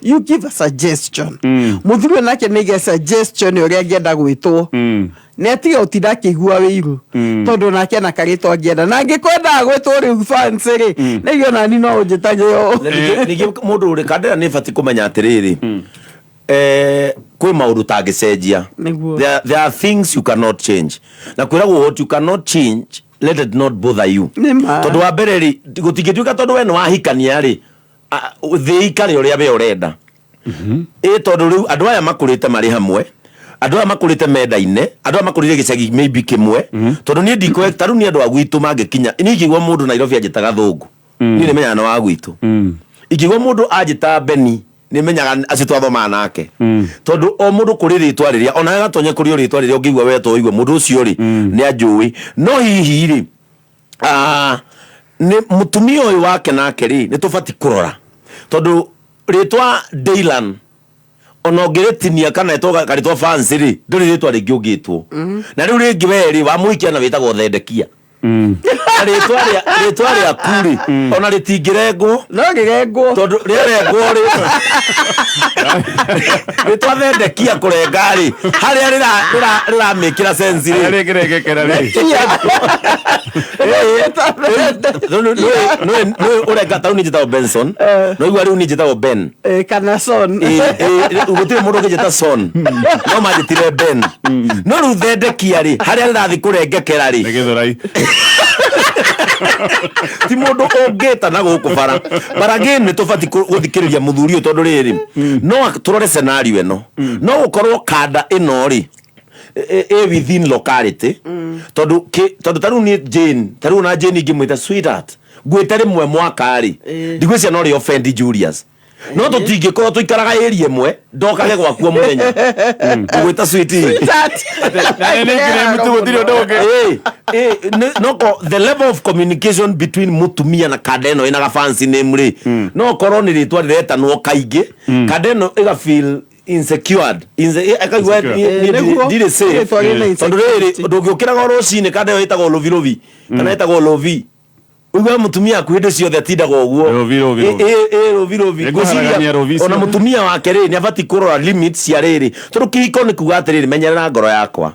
You give a suggestion. Mũthuri ũyũ nake nĩ aige suggestion ũrĩa angĩenda gwĩtwo. Nĩ atige gũtinda akĩigua wĩiru. Tondũ nake ena karĩtwa angĩenda. Na angĩkorwo endaga gwĩtwo rĩu fancy rĩ, nĩguo onani no ũnjĩtage ũũ. Na ningĩ mũndũ ũrĩ kandera nĩ batiĩ kũmenya atĩrĩrĩ, kwĩ maũndũ ũtangĩcenjia. Nĩguo. There are things you cannot change. Na kwĩragwo what you cannot change, let it not bother you. Nĩ ma. Tondũ wa mbere rĩ, gũtingĩtuĩka tondũ we nĩ wahikania rĩ, thĩ ikare ũrĩa we ũrenda. Ĩ tondũ rĩu andũ aya makũrĩte marĩ hamwe, andũ aya makũrĩte mendaine, andũ aya makũrĩire gĩcagi maybe kĩmwe, tondũ niĩ ndikwe, ta rĩu niĩ andũ a gwitũ mangĩkinya, niĩ ingĩigua mũndũ Nairobi anjĩtaga Thũngũ, niĩ nĩmenyaga nĩ wa gwitũ. Ingĩigua mũndũ anjĩta Beni, nĩmenyaga acio twathomaga nake. Tondũ o mũndũ kũrĩ rĩtwa rĩrĩa, ona gatonye kũrĩ o rĩtwa rĩrĩa ũngĩigua wetwo ũigue mũndũ ũcio rĩ, nĩ anjũĩ. No hihi rĩ, nĩ mũtumia ũyũ wake nake rĩ, nĩ tũbatiĩ kũrora. Tondũ rĩtwa Dylan, ona ũngĩrĩtinia kana etwo karĩtwa fancy rĩ, ndũrĩ rĩtwa rĩngĩ ũngĩtwo. Na rĩu rĩngĩ we rĩ, wamũhikia na wĩtagwo Thendekia. Na rĩtwa rĩaku rĩ, ona rĩtingĩrengwo. No rĩrengwo. Tondũ rĩarengwo rĩ, rĩtwa Thendekia kũrenga rĩ, harĩa rĩramĩkĩra sense rĩ. Harĩa rĩngĩrengekera rĩ. Nĩ ũrenga, ta rĩu niĩ njĩtagwo Benson. No igua rĩu niĩ njĩtagwo Ben. Kana Son. Gũtirĩ mũndũ ũngĩnjĩta Son. No manjĩtire Ben. No rĩu Thendekia rĩ, harĩa rĩrathiĩ kũrengekera rĩ. Nĩ Gĩthũrai. Ti mũndũ ũngĩta na gũkũ bara. But again, nĩ tũbatiĩ gũthikĩrĩria mũthuri ũyũ tondũ rĩrĩ, no tũrore scenario ĩno. No gũkorwo kanda ĩno rĩ, ĩ within locality. Tondũ tondũ ta rĩu niĩ Jane, ta rĩu ona Jane ingĩmwĩta sweetheart, ngwĩte rĩmwe mwaka rĩ, ndigwĩciria no rĩ offend Julius. No tũtingĩkorwo tũikaraga area ĩmwe, ndokage gwaku o mũthenya. Ngũgwĩta sweetie. Sweetheart. Na nĩ nĩ nginya gũtirĩ ũndũ ũngĩ. No ko the level of communication between mũtumia na kanda ĩno ĩna ga fancy name rĩ, no korwo nĩ rĩtwa rĩretanwo kaingĩ, kanda ĩno ĩga feel insecured. Akaigua Insecure. niĩ Nĩguo. ndirĩ safe. Rĩtwa rĩna Tondũ rĩrĩ, insecurity. ndũngĩũkĩraga o rũcinĩ kanda ĩyo ĩtagwo lovilovi, kana ĩtagwo lovi. Ũiguaga mũtumia waku hĩndĩ ciothe atindaga ũguo. Rovi, rovi, rovi. Rovi, rovi. Nĩngũharagania Ngwĩciria rovi icio. ona mũtumia wake rĩ, nĩ abatiĩ kũrora limits cia rĩrĩ. Tondũ kĩhiko nĩ kuga atĩrĩrĩ, menyerera ngoro yakwa.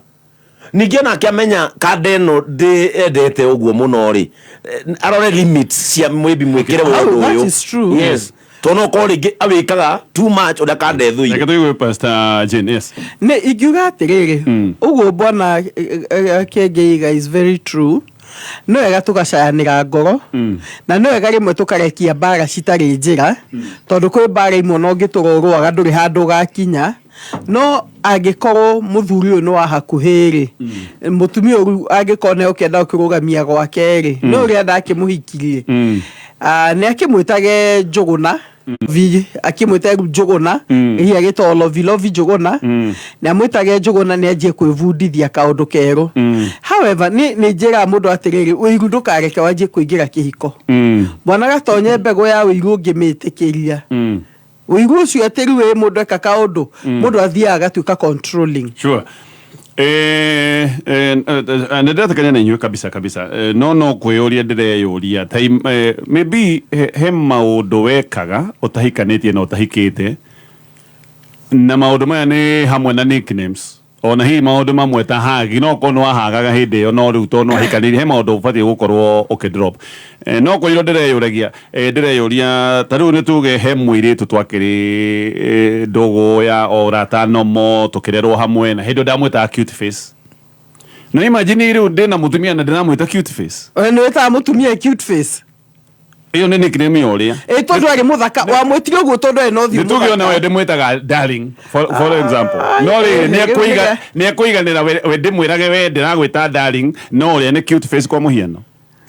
Ningĩ onake amenya kanda ĩno ndĩendete ũguo mũno rĩ, arore limits cia maybe mwĩkĩre wa Oh, ũndũ that ũyũ. is true. Yes. Tondũ no ũkorwo rĩngĩ awĩkaga too much ũrĩa kanda ĩthũire. Reke tũigue Pastor Jane, yes. Nĩ ingiuga atĩrĩrĩ, ũguo bwana Kĩengeiga is very true. Nĩ wega tũgacayanĩra ngoro, na nĩ wega rĩmwe tũkarekia mbara citarĩ njĩra, tondũ kwĩ mbara imwe ona ũngĩtũra ũrũaga ndũrĩ handũ ũgakinya. No angĩkorwo mũthuri ũyũ nĩ wa hakuhĩ rĩ, mũtumia ũyũ angĩkorwo nĩ ũkĩenda gũkĩrũgamia gwake rĩ, nĩ ũrĩa ndakĩmũhikirie. Nĩ akĩmwĩtage Njũgũna. Vi, akĩmwĩta rĩu Njũgũna, hihi agĩtagwo Lovi Lovi Njũgũna, nĩ amwĩtage Njũgũna nĩ anjie kwĩbundithia kaũndũ kerũ. However, nĩ njĩraga mũndũ atĩrĩrĩ, ũiru ndũkareke wanjie kũingĩra kĩhiko. Mwana gatonye mbegũ ya ũiru ũngĩmĩtĩkĩria. Ũiru ũcio atĩ rĩu ĩ mũndũ eka kaũndũ, mũndũ athiaga agatuĩka controlling. Sure. Nĩ ndĩretĩkania na inyuĩ kabisa kabisa. No no kwĩyũria ndĩreyũria ta maybe he maũndũ wekaga ũtahikanĩtie na ũtahikĩte, na maũndũ maya nĩ hamwe na nicknames. Ona hihi maũndũ mamwe ta hagi no korwo nĩwahagaga hĩndĩ ĩyo, no rĩu tondũ nĩwahikanĩrie he maũndũ ũbatiĩ gũkorwo ũkĩ drop. No korirwo ndĩreyũragia, ndĩreyũria ta rĩu nĩ tuge he mũirĩtu twakĩrĩ ndũgũ ya o ũrata nomo, tũkĩrerwo hamwe, na hĩndĩ ĩyo ndamwĩtaga cute face. No imagine rĩu ndĩna mũtumia na ndĩramwĩta cute face. We nĩ wĩtaga mũtumia cute face? Ĩyo nĩ nickname ya ũrĩa. Ĩ tondũ arĩ mũthaka, wamwĩtire ũguo tondũ arĩ na ũthiũ Nĩ tuge ona we ndĩmwĩtaga darling, for example. No rĩrĩ, nĩ ekũiganĩra we ndĩmwĩrage we ndĩragwĩta darling, no ũrĩa nĩ cute face kwa mũhiano.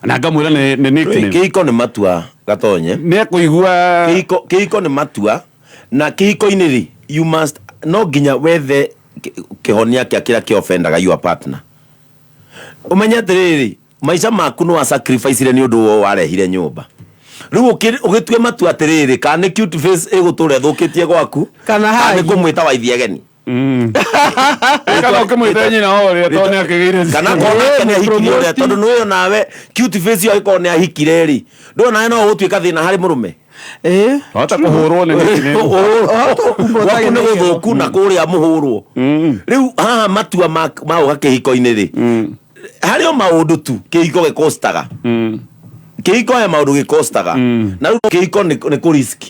Na ngamwĩra nĩ nickname. Kĩhiko nĩ matua, Gatonye. Nĩ ekũigua. Kĩhiko nĩ matua, na kĩhiko-inĩ rĩ, you must, no nginya wethe kĩhonia kĩa kĩrĩa kĩofendaga your partner. Ũmenye atĩrĩrĩ, maica maku nĩ wa sacrifice-ire nĩ ũndũ wa warehire nyũmba. Rĩu ũgĩtue matua atĩrĩrĩ, kana nĩ cute face ĩgũtũra ĩthũkĩtie gwaku, Kana kana nĩ hagi. kũmwĩta waithiageni. Kana ũkĩmwĩta nyina wa ũrĩa tondũ nĩ akĩgĩire Kana akorwo nake nĩ ahikire ũrĩa, tondũ nĩ ũyũ nawe cute face ĩyo angĩkorwo nĩ ahikire rĩ, ndũĩ nawe no ũgũtuĩka thĩna harĩ mũrũme. Wahota kũhũrwo nĩ nickname. Gwaku nĩ gũthũku na kũrĩa mũhũrwo. Rĩu haha matua ma ũga kĩhiko-inĩ rĩ, harĩ o maũndũ tu kĩhiko gĩkostaga. Kĩhiko he maũndũ gĩkostaga. Na rĩu kĩhiko nĩ kũ risk.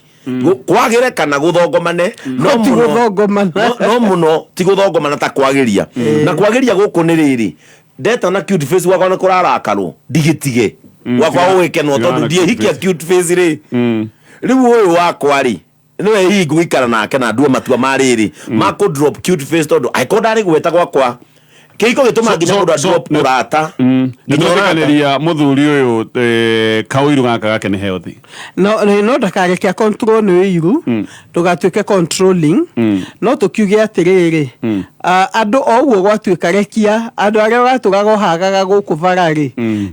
Kwagĩre kana gũthongomane, no Ti mũno, gũthongomana. no mũno ti gũthongomana ta kwagĩria. Na kwagĩria gũkũ nĩ rĩrĩ, ndeta na cute face gwakwa nĩ kũrarakarwo, ndigĩtige. Gwakwa gũgĩkenwo Tigana tondũ na ndiĩhikia cute face. cute face rĩ. Rĩu ũyũ wakwa rĩ, nĩwe hihi ngũikara nake na ndue matua ma rĩrĩ, ma kũ drop cute face tondũ angĩkorwo ndarĩ gweta gwakwa, kĩhiko gĩtũmaga nginya mũndũ a drop ũrata. Nĩ Nginya ũrata. twetĩkanĩria mũthuri ũyũ, kaũiru gaka gake nĩ healthy. No, no ndakareke control nĩ ũiru, ndũgatuĩke controlling. No tũkiuge atĩrĩrĩ, andũ o ũguo gwatuĩka rekia andũ arĩa ũratũraga ũhagaga gũkũ bara rĩ,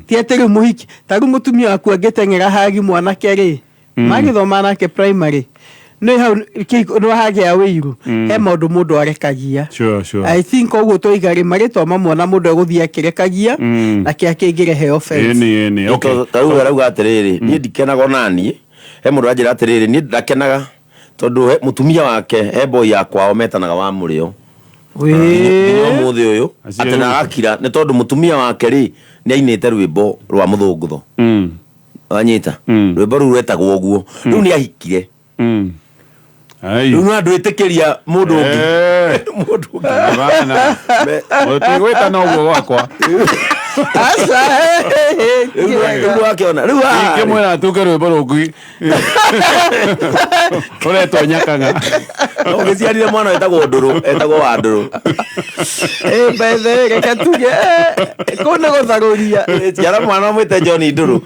ti atĩ rĩu mũhiki ta rĩu mũtumia waku angĩteng'era hagi mwanake rĩ, magĩthoma nake primary, nĩ hau nĩ hagĩa ũiru. He maũndũ mũndũ arekagia. Sure, sure. I think ũguo twoiga rĩ, marĩtwa mamwe na mũndũ egũthiĩ akĩrekagia, na kĩa kĩngĩrehe offense. Ĩni, ĩni, okay. Ta rĩu arauga atĩrĩrĩ, niĩ ndikenaga ona niĩ. He mũndũ aranjĩra atĩrĩrĩ, niĩ ndakenaga tondũ mũtumia wake he boy ya kwao metanaga wa mũrĩo. Nginya ũmũthĩ ũyũ, Acio atĩ na rĩu. agakira nĩ tondũ mũtumia wake rĩ, nĩ ainĩte rwĩmbo rwa mũthũngũtho. Wanyita? Rwĩmbo rũu rwetagwo ũguo. Rĩu nĩ ahikire. Ai. Rĩu no andwĩtĩkĩria mũndũ ũngĩ. Mũndũ ũngĩ. Bana. Ũtigwĩtana ũguo gwakwa. Aca, Rĩu wakĩona. Rĩu haha rĩ. Ingĩmwĩra atuke rwĩmbo rũngĩ. Ũretwo nyakang'a. Ũgĩciarire mwana wetagwo Ndũrũ, etagwo wa Ndũrũ. By the way, reke tuge, kũu nĩ gũtharũria. Ciara mwana ũmwĩte John Ndũrũ.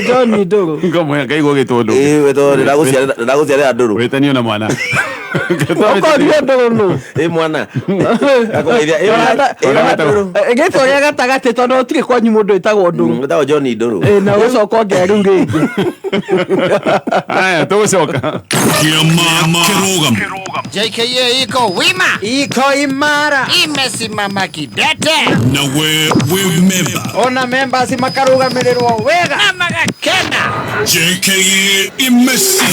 John Ndũrũ. Ngomwe ngaigua ũgĩtwo Ndũrũ. Wĩtwo ndĩragũciarĩra Ndũrũ. Wĩtanio na mwana. Ũkorio Ndũrũ nũ? Mwana. Akũgeithia, mwana Ndũrũ. Rĩtwa rĩa gatagatĩ tondũ gũtirĩ kwanyu mũndũ wĩtagwo Ndũrũ. Wĩtagwo John Ndũrũ. Na ũgũcoka ongera rĩu rĩngĩ. Haya, tũgũcoka. Kĩama kĩrũgamo. JKA iko wima, iko imara, imesimama kidete, Na we wĩ memba. Ona members makarugamirĩrwo wega na magakena. JKA imesija.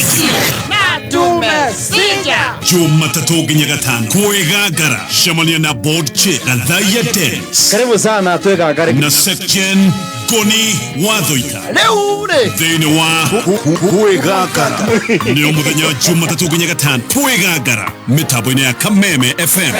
Na tumesija. Jumatatũ nginya gatano kwĩgangara cemania na board chair Gathaia Dennis. Karibu sana twĩgangare. Na Secgen Ngoni Wathoita. Rĩu rĩ. Thĩinĩ wa kwĩgangara nĩ o mũthenya wa Jumatatũ nginya gatano kwĩgangara mĩtambo-inĩ ya Kameme FM.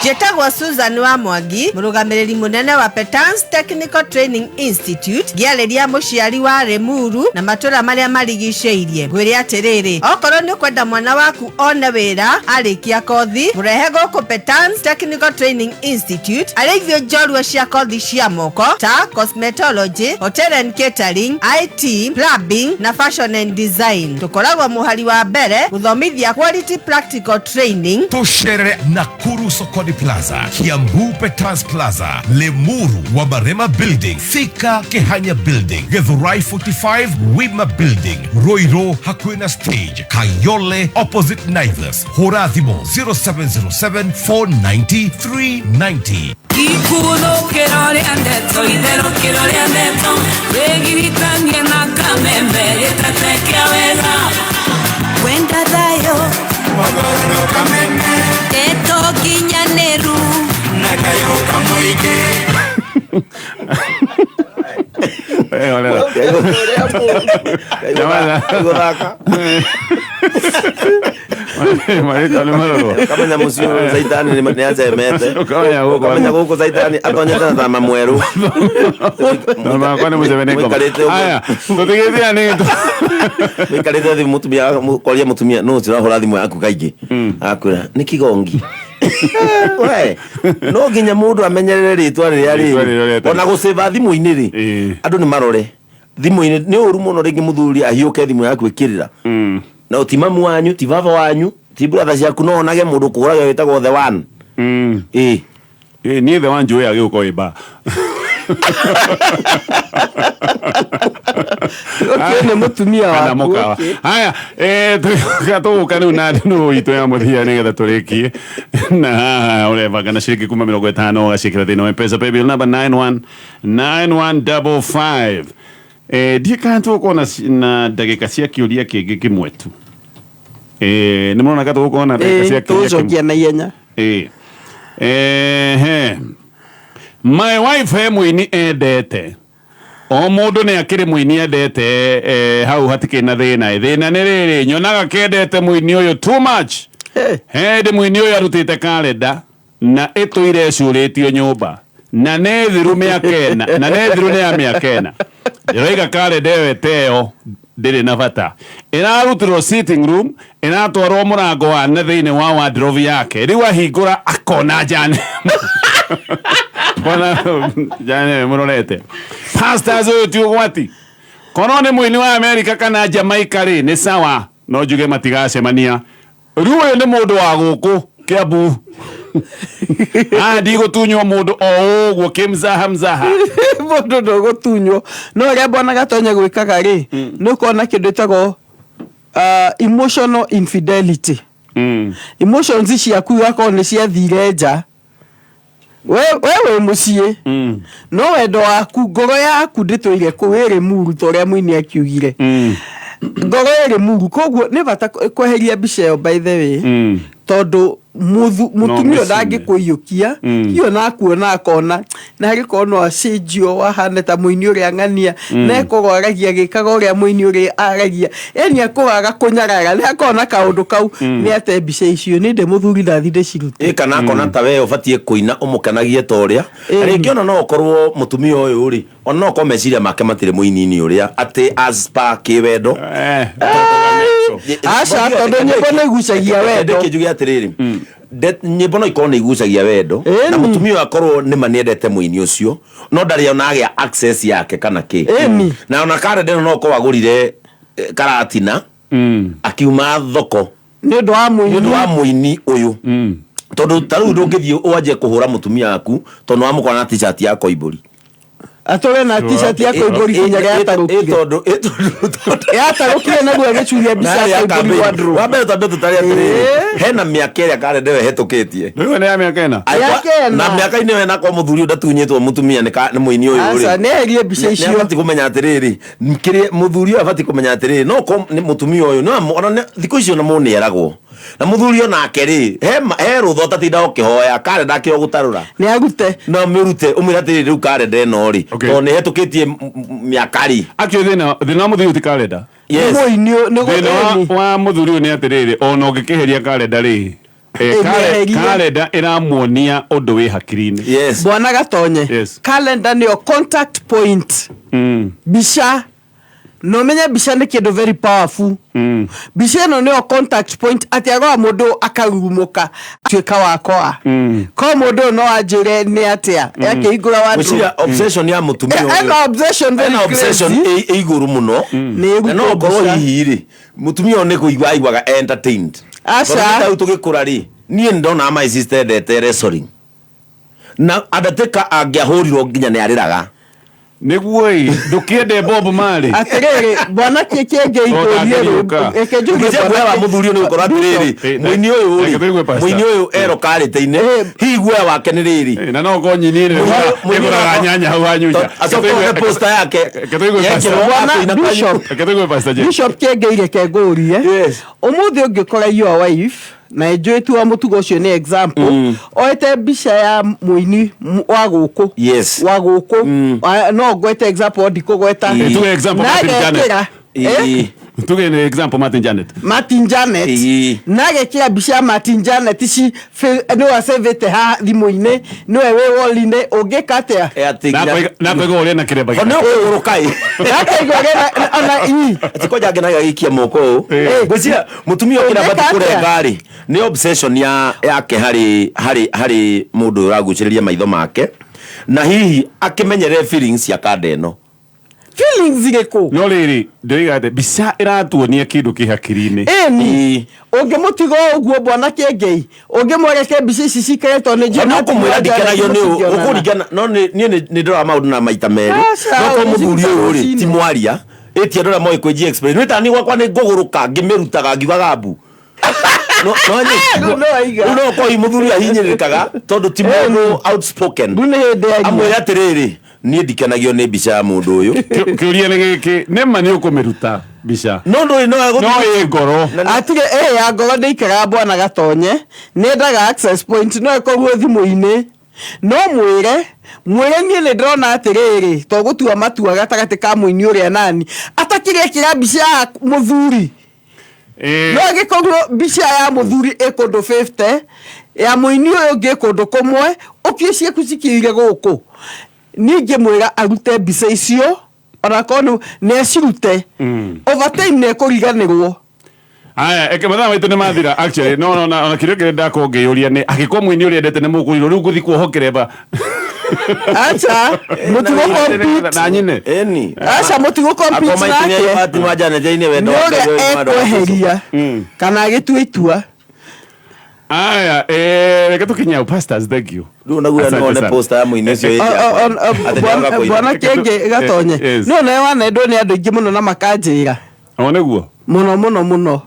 Njĩtagwo Susan wa Mwangi, mũrũgamĩrĩri mũnene wa Petans Technical Training Institute, ngĩarĩria mũciari wa Limuru na matũra marĩa marigicĩirie. Ngwĩre atĩrĩrĩ, okorwo nĩ ũkwenda mwana waku one wĩra arĩkia kothi, mũrehe gũkũ Petans Technical Training Institute, arĩ ithuĩ njorua cia kothi cia moko ta cosmetology, hotel and catering, IT, plumbing na fashion and design. Tũkoragwo mũhari wa mbere gũthomithia quality practical training. Tucerere Nakuru Sokoni Plaza, Kiambu Petans Plaza, Limuru Wamarema Building, Thika Kehanya Building, Githurai 45 Wima Building, Ruiru Hakuina Stage, Kayole opposite Naivas. Hũra thimũ 0707 490 390. Ikuthũkĩro rĩa ndeto, itherũkĩro rĩa ndeto, wĩgiritanie na kameme, gĩtete kĩa wega. Wenda thayũ Ndeto nginyanĩru na kayũ kamũingĩ. Eh, onera. Nyamaza. Marĩtwa nĩ marorwo. Ũkamenya mũciĩ ũyũ caitani nĩ acemete. Ũkamenya gũkũ. Ũkamenya gũkũ caitani atonyete na thama mwerũ. Tondũ makwa nĩ mũceme nĩ ngoma. Mũikarĩte ũguo. Aya, tũtigĩthia nĩ Mũikarĩte thĩ mũtumia koria mũtumia nũ ũcio ũrahũra thimũ yaku kaingĩ. Akwĩra nĩ kigongi. We, no nginya mũndũ amenyerere rĩtwa rĩrĩa Rĩtwa rĩrĩa rĩrĩ rĩetagwo. ona gũcĩba thimũ-inĩ rĩ andũ nĩ marore thimũ-inĩ nĩ ũru mũno rĩngĩ mũthuri ahiũke thimũ yaku ĩkĩrĩra na ti mamu wanyu ti baba wanyu ti brother ciaku no onage mũndũ kũhũraga wĩtagwo the one. Ĩĩ. Ĩĩ, niĩ the one njũĩ agĩũka wĩ ba. Okay, nĩ mũtumia Kana waku, mũkawa. okay. Haya, eh, tũgĩũka tũgũka rĩu na ndũ itũ ya mũthia nĩgetha tũrĩkie na haha ũrebanga na ciringi kuma 50 ũgaciĩkĩra thĩinĩ wa M-Pesa paybill number 919155. Eh, ndiĩ kana tũgũkorwo na na ndagĩka cia kĩũria kĩngĩ kĩmwe tu. Eh, nĩ mũrona ka tũgũkorwo na ndagĩka cia kĩũria kĩmwe? Tũgũcokia na ihenya. Eh. Ehe. My wife he mũini endete. O mũndũ nĩ akĩrĩ mũini endete, eh, hau hatikĩrĩ na thĩna. Thĩna nĩ rĩrĩ, nyonaga kendete mũini ũyũ too much. He ndĩ mũini ũyũ arutĩte kalenda na ĩtũire ĩcurĩtio nyũmba na nĩ thiru mĩaka ĩna, na nĩ thiru nĩ ya mĩaka ĩna. Ndĩroiga kalenda ĩyo ĩteo ndĩrĩ na bata, ĩrarutirwo sitting room ĩratwarwo mũrango wa na thĩinĩ wa wardrobe yake, rĩu ahingũra akona njane. Bwana njane mũrorete pastors, ũyũ ti ũgwati. Korwo nĩ mũini wa Amerika kana Jamaica rĩ, nĩ sawa, no njuge matigacemania. Rĩu ũyũ nĩ mũndũ wa gũkũ Kiambu. Ah, ndigũtunywo mũndũ o ũguo kĩmzaha mzaha. Mũndũ ndũgũtunywo, no ũrĩa bwana Gatonya gwĩkaga rĩ, nĩ ũkona kĩndũ ĩtagwo emotional infidelity. Emotions ciaku igakorwo nĩ ciathire nja. We wĩ mũciĩ, no wendo waku, ngoro yaku ndĩtũire kũu, ĩrĩ muru ta ũrĩa mũini akiugire. Ngoro ĩrĩ muru, koguo nĩ bata kweheria mbica ĩyo, by the way, tondũ mũtumia ũyũ mĩcine. ndangĩkũiyũkia. Hiyo nakuona akona na agĩkorwo no acenjio wahane ta mũini ũrĩa ng'ania na ekorwo aragia agĩkaga ũrĩa mũini ũrĩa aragia, yani akũgaga kũnyarara nĩ akona kaũndũ kau. Nĩ ate mbica icio nĩ ndĩ mũthuri ndathi ndĩcirute. Ĩ, kana akona ta we ũbatiĩ kũina ũmũkenagie ta ũrĩa rĩngĩ, ona no ũkorwo mũtumia ũyũ rĩ, ona no ũkorwo meciria make matirĩ mũini-inĩ ũrĩa atĩ as per kĩwendo. Aca, tondũ nyĩmbo nĩ igucagia wendo. Ndĩkĩ njuge atĩrĩrĩ, nyĩmbo no ikorwo nĩ igucagia wendo na mũtumia ũyũ akorwo nĩ ma nĩendete mũini ũcio, no ndarĩ ona agĩa access yake kana kĩ. Na ona karenda ĩno no ũkorwo agũrire, karatina akiuma thoko nĩ ũndũ wa mũini. Nĩ ũndũ wa mũini ũyũ, tondũ ta rĩu ndũngĩthiĩ wanjie kũhũra mũtumia waku tondũ wamũkora na t-shirt ya Koimbũri. Atũre na t-shirt ya Koimbũri nginya yatarũkire. Tondũ Yatarũkire naguo agĩcuria mbica ya Koimbũri wardrobe. Wa mbere twambe tũtare atĩrĩrĩ, hena mĩaka ĩrĩa karenda ĩyo ĩhetũkĩtie. Rĩu nĩ ya mĩaka ĩna. Mĩaka ĩna. Na mĩaka-inĩ ĩyo ĩna kwa mũthuri ũyũ ndatunyĩtwo mũtumia nĩ mũini ũyũ rĩ. Aca, nĩ eherie mbica icio. Nĩ abatiĩ kũmenya atĩrĩrĩ, kĩrĩa mũthuri ũyũ abatiĩ kũmenya atĩrĩrĩ, no ko nĩ mũtumia ũyũ no ona thikũ icio na mũndũ nĩ eragwo na mũthuri onake rĩ, he rũtha ũtatinda ũkĩhoya karenda akĩo gũtarũra. Nĩ arute. No mĩrute ũmwĩre atĩrĩrĩ, rĩu karenda ĩno rĩ, tondũ nĩ ĩhetũkĩtie mĩaka rĩ. Actually thĩna wa mũthuri ti karenda. Yes. Mũini ũyũ nĩ Thĩna wa mũthuri ũyũ nĩ atĩrĩrĩ, ona ũngĩkĩheria karenda rĩ, Ĩmĩeherie. Karenda ĩramuonia ũndũ wĩ hakiri-inĩ. Yes. Bwana Gatonye, Yes. calendar nĩyo contact point. Mbica na ũmenye mbica nĩ kĩndũ very powerful. Mbica ĩno nĩyo contact point, atĩ aroa mũndũ akarurumũka tuĩka wakwa ko mũndũ ũyũ no anjĩre nĩ atĩa akĩhingũra wardrobe. Gwĩciria obsession ya mũtumia ũyũ Ena obsession very ena obsession crazy. ĩ igũrũ mũno. Nĩ Na no ũkorwo mbica. hihi rĩ, mũtumia ũyũ nĩ kũigua aiguaga entertained. Aca. Tondũ ta rĩu tũgĩkũra rĩ, niĩ nĩ ndonaga my sister endete wrestling na Undertaker angĩahũrirwo nginya nĩ arĩraga. Nĩguo ĩ ndũkĩende Bob Marley. Atĩrĩrĩ, bwana kĩkĩngĩ O, ndangĩriũka. Reke njuge Ngwĩciria bwana guoya wa Kĩ- mũthuri ũyũ nĩ gũkorwo atĩrĩrĩ mũini ũyũ Reke tũigue rĩ pastor. mũini ũyũ ero karĩte-inĩ hihi guoya wake nĩ rĩrĩ Na no ko nyini nĩ ĩgũraga nyanya hau hanyuja. Acoke one poster yake Reke tũigue pastor. yekĩrwo Bwana akĩina kwanyu. Bishop. Reke tũigue pastor James. Bishop Kĩengei reke ngũrie ũmũthĩ ũngĩkora your wife na njũĩ tu wa mũtugo ũcio nĩ example oete mbica ya mũini wa gũkũ Yes. wa gũkũ no ngwete example o ndikũgweta Eh, tuge example Na Martin Janet. agekĩra eh? Tuge ni example Martin Janet. Martin Janet na agekĩra mbica ya Martin Janet ici nĩwe acevĩte haha thimũ-inĩ nĩwe wĩ wall-inĩ ũngĩka atĩa Na koiga ũrĩa na kĩremba Ho nĩ ũkũgũrũka ĩ Akaigua ũrĩa ona ii atĩ kwanja ngenaga gĩikia moko ũũ ngwĩciria mũtumia ũyũ kĩrĩa Ũngĩka abatiĩ atĩa? kũrenga rĩ nĩ obsession ya yake harĩ harĩ harĩ mũndũ ũyũ ũragucĩrĩria maitho make na hihi akĩmenyerere feelings cia kanda ĩno feelings irĩkũ No rĩrĩ ndĩroiga atĩ mbica ĩratuonia kĩndũ kĩ hakiri-inĩ. Ĩni ũngĩmũtiga o ũguo bwana Kĩengei ũngĩmwereke mbica ici cikare tondũ nĩ njũĩ no kũmwĩra ndikenagio nĩ ũũ mũtingĩonana. ũkũringana no niĩ nĩ ndoraga maũndũ na maita merĩ Aca, no to mũthuri ũyũ rĩ rũcinĩ. ti mwaria ĩti andũ arĩa moĩ kwĩnji explain nĩ tani gwakwa nĩ ngũgũrũka ngĩmĩrutaga ngiugaga mbu no no Rĩu no aiga. rĩu no koi mũthuri ahinyĩrĩrĩkaga tondũ ti mũndũ outspoken Rĩu nĩ hĩndĩ aria. amwĩre atĩrĩrĩ niĩ ndikenagio nĩ mbica ya mũndũ ũyũ Kĩũria nĩ gĩkĩ nĩ ma nĩ ũkũmĩruta mbica. no ndũrĩ no No ĩ ngoro. Atige ĩ ya ngoro ndĩikaraga bwana Gatonye nĩendaga access point no ĩkorwo thimũ-inĩ no mwĩre mwĩre niĩ nĩ ndĩrona atĩrĩrĩ to gũtua matua gatagatĩ ka mũini ũrĩa nani atakĩrĩ ekĩra mbica ya mũthuri no ĩgĩkorwo mbica ya mũthuri ĩ kũndũ 50 ya mũini ũyũ ũngĩ ĩ kũndũ kũmwe ũkie ciaku cikĩire gũkũ niĩ ingĩmwĩra arute mbica icio onakorwo nĩ acirute over time nĩ ekũriganĩrwo Aya, eke mathaa maitũ nĩ mathira actually no no na ona kĩrĩa kĩrĩa ndakorwo ngĩyũria nĩ angĩkorwo mũini ũrĩa endete nĩ mũkũrirwo rĩu ngũthiĩ kuoho kĩremba aca mũtigo compete na nyine ĩni aca mũtigo compete nake Martin wa Janet inĩ wendo nĩ wake ũrĩa nĩ mwendwa wa Jesu. ekweheria kana agĩtua itua Aya, reke tũkinye hau pastors thank you. Rĩu naguo Asante no one sana. poster ya mũini ũcio ĩ Atĩ nĩaga kũina. bwana Kĩengei Gatonye Yes. no nawe wanendwo nĩ andũ aingĩ mũno na makanjĩra O nĩguo. mũno mũno mũno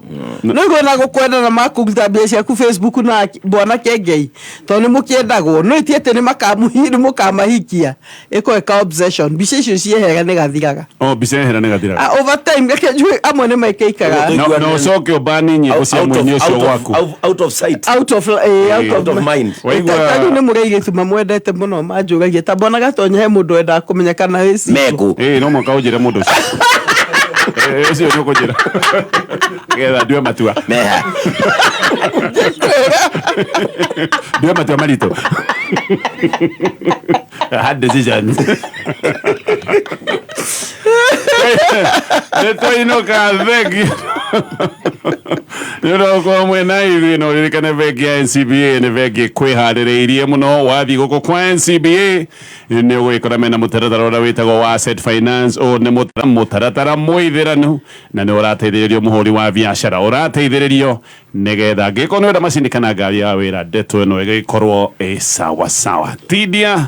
nĩguo na gũkwenda na makũruta mbia ciaku Facebook na bwana Kĩengei tondũ nĩ mũkĩendagwo no iti atĩ nĩ mũkamahikia ĩko ĩka obsession mbica icio ciehera nĩ gathiraga O mbica yehera nĩ gathiraga. Ah, over time reke njuge amwe nĩ mekĩikaga Na na ũcoke ũbani nyĩmbo cia mũini ũcio gwaku. Out of sight. out of out Out of mind. Waigua- Ta rĩu nĩ mũrairĩtu mamwendete mũno manjũragia ta bwana Gatonye he mũndũ wendaga kũmenya kana wĩ single. Meku. Ĩĩ no mũhaka ũnjĩre mũndũ ũcio. Ũcio nĩ ũkũnjĩra. Nĩgetha ndue matua. Meha. Ndue matua maritũ. Hard decisions. Nĩ twainũka thengi nĩ ũndũ wa gũkorwo mwena ithuĩ no ũririkane bengi ya NCBA nĩ bengi kwĩharĩrĩirie mũno wathiĩ gũkũ kwa NCBA nĩ ũgũgĩkora mena mũtaratara ũrĩa wĩtagwo wa asset finance ũyũ nĩ mũtaratara mũithĩranu na nĩ ũrateithĩrĩrio mũhũri wa biacara ũrateithĩrĩrio nĩgetha angĩkorwo nĩ wenda macini kana ngari ya wĩra ndeto ĩno ĩgĩkorwo ĩ sawa sawa tindia